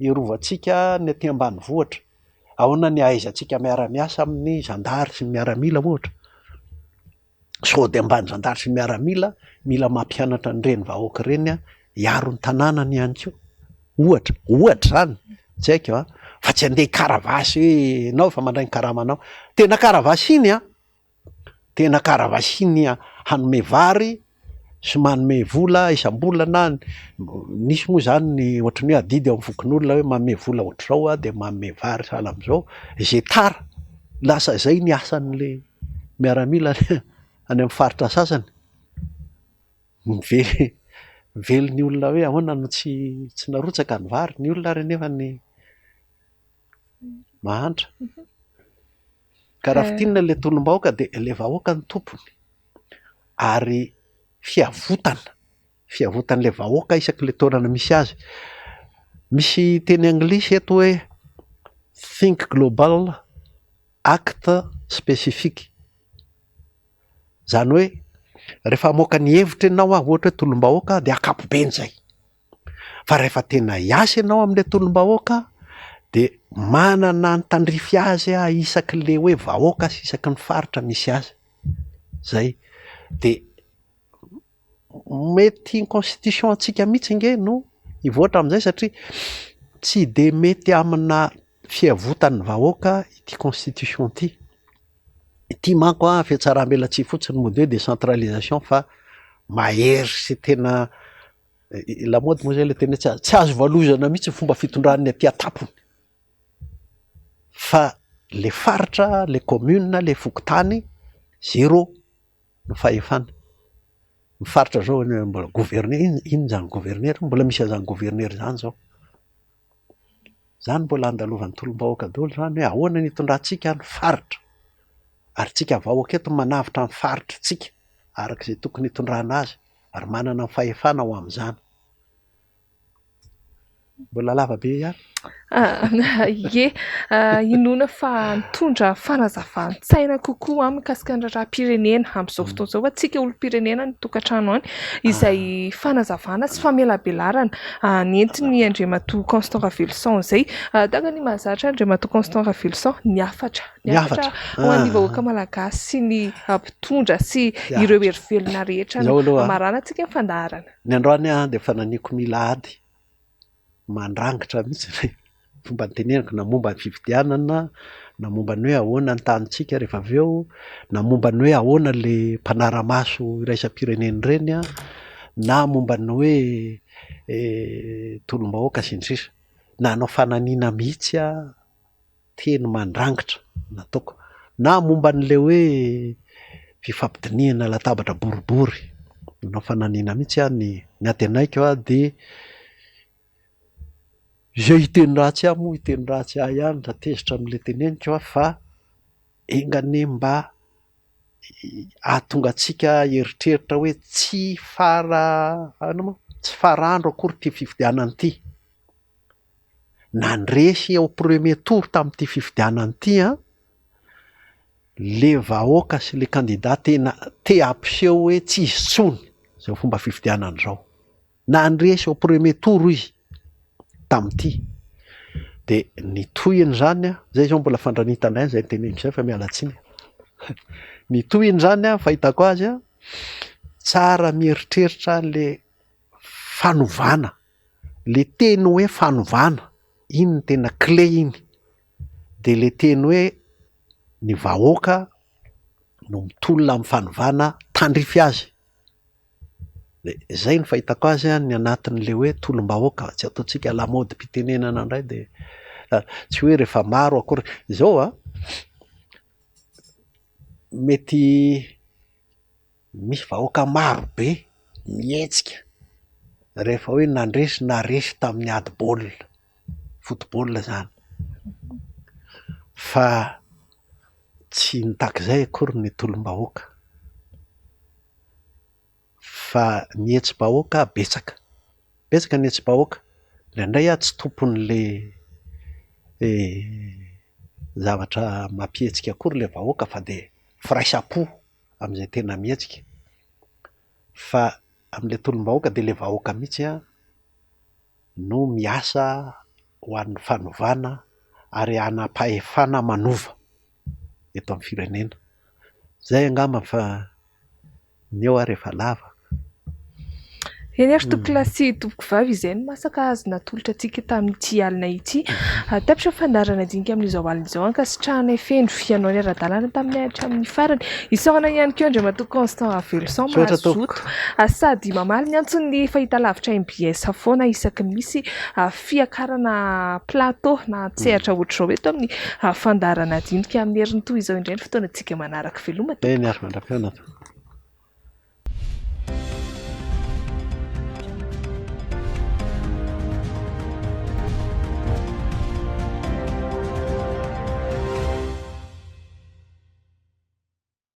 Hirovantsika ny aty ambanivohitra. Ahoana ny ahaizantsika miara-miasa amin'ny zandary sy ny miaramila ohatra? Sao dia mba ny zandary sy ny miaramila mila mampianatra an'ireny vahoaka ireny hiaro ny tanànany ihany koa. Ohatra, ohatra izany, tsy haiko an, fa tsy handeha hikaravasy hoe ianao efa mandray ny karamanao. Tena karavasy iny an! Tena karavasiny hanome vary sy manome vola isam-bolana, nisy moa zany ny ohatran'ny hoe adidy ao amin'ny fokonolona hoe manome vola ohatr'izao aho de manome vary sahala amin'izao, izay tara lasa izay ny asan'le miaramila any amin'ny faritra sasany, mively mively ny olona hoe ahoana no tsy tsy narotsaka ny vary, ny olona ary anefa ny mahantra. Ka raha fintinina ilay tolom-bahoaka dia ilay vahoaka no tompony ary fiavotana, fiavotan'ilay vahoaka isak'ilay toerana misy azy. Misy teny anglisy eto hoe think global, act specific. Izany hoe rehefa hamoaka ny hevitra ianao ohatra hoe tolom-bahoaka dia ankapobeny izay. Fa rehefa tena hiasa ianao amin'ilay tolom-bahoaka dia manana ny tandrify azy isak'ilay hoe vahoaka sy isaky ny faritra misy azy. Zay. Dia mety ny constitution antsika mihitsy ange no hivoatra amin'izay satria tsy dia mety amina fiavotan'ny vahoaka ity constitution ity. Ity manko an, fihatsaram-belatsihy fotsiny mody hoe décentralisation fa mahery sy tena Lamaody moa zay le teny hoe tsy azo tsy azo valozana mihitsy ny fomba fitondran'ny aty an-tampony fa le faritra, le commune, le fokontany zéro ny fahefana. Ny faritra zao mbola gouverneur, inona inona zany gouverneur, mbola misy an'zany gouverneur zany zao. Zany mbola andalovan'ny tolom-bahoaka daholo zany hoe ahoana ny hitondrantsika ny faritra ary tsika vahoaka eto no manavotra ny faritritsika araka izay tokony hitondrana azy. ary manana ny fahefana ho amin'izany. Mbola lava be ihany. Ie, inoana fa nitondra fanazavan-tsaina kokoa mikasika ny raharaham-pirenena amin'izao fotoana izao antsika olom-pirenena ny tokantrano any, izay fanazavana sy famelabelarana nentin'i Andriamatoa Constant Raveloson izay. Tahaka ny mahazatra Andriamatoa Constant Raveloson, ny hafatra Ny hafatra ho an'ny vahoaka malagasy sy ny mpitondra sy ireo hery velona rehetra no hamaranantsika ny fandaharana. Ny androany aho dia efa naniako mila ady mandrangitra mihitsy ny fomba nitenenako na momba ny fifidianana na momba ny hoe ahoana ny tanintsika rehefa avy eo, na momba ny hoe ahoana ilay mpanara-maso iraisam-pirenena ireny an, na momba ny hoe tolom-bahoaka sy ny sisa. Nanao fananiana mihitsy aho. teny mandrangitra nataoko na momba an'ilay hoe fifampidinihana latabatra boribory, nanao fananina mihitsy aho ny ny antenaiko aho dia izay hiteny ratsy ahy moa hiteny ratsy ahy ihany raha tezitra amin'ilay teneniko aho fa enga anie mba hahatonga antsika hieritreritra hoe tsy fara ahoana moa tsy farandro akory ity fifidianana ity. Nandresy au premier tour tamin'ity fifidianana ity an! Le vahoaka sy le kandida tena te hampiseho hoe tsy izy tsony zao fomba fifidianana zao. Nandresy au premier tour izy tamin'ity. De ny tohiny zany an, zay zao mbola fandranitana ihany zay teneniko zay fa miala tsiny. Ny tohiny zany an, fahitako azy an, tsara mieritreritra le fanovana, le teny hoe fanovana, iny no tena clé iny. De le teny hoe ny vahoaka no mitolona amin'ny fanovana tandrify azy. De zay no fahitako azy an, ny anatin'le hoe tolom-bahoaka, tsy ataontsika lamaodim-pitenenana indray de tsy hoe rehefa maro akory. Zao an, mety misy vahoaka maro be mihetsika rehefa hoe nandresy na resy tamin'ny ady baolina, football zany, fa tsy nitaky izay akory ny tolom-bahoaka fa ny hetsi-bahoaka betsaka, betsaka ny hetsi-bahoaka, indraindray aho tsy tompon'le zavatra mampihetsika akory le vahoaka fa de firaisam-po amin'izay tena mihetsika, fa amin'ilay tolom-bahoaka dia ilay vahoaka mihitsy no miasa ho an'ny fanovana ary hanam-pahefana manova eto amin'ny firenena. Izay angamba fa ny eo ary efa lava. Eny ary tompokolahy sy tompokovavy, izay no masaka azo natolotra antsika tamin'ity alina ity. Tapitra ny fandaharana dinika amin'izao alina izao. Ankasitrahanay feno ianao niara-dalana taminay hatramin'ny farany. Isaorana ihany koa Andriamatoa Constant Raveloson Misaotra tompoko. mazoto sady mamaly ny antson'ny fahitalavitra mbs foana isaky ny misy fiakarana plateau na an-tsehatra ohatr'izao eto amin'ny fandaharana dinika. Amin'ny herin'ny toy izao indray ny fotoanantsika manaraka. Veloma tompoko. Eny ary mandra-pihaona tompoko.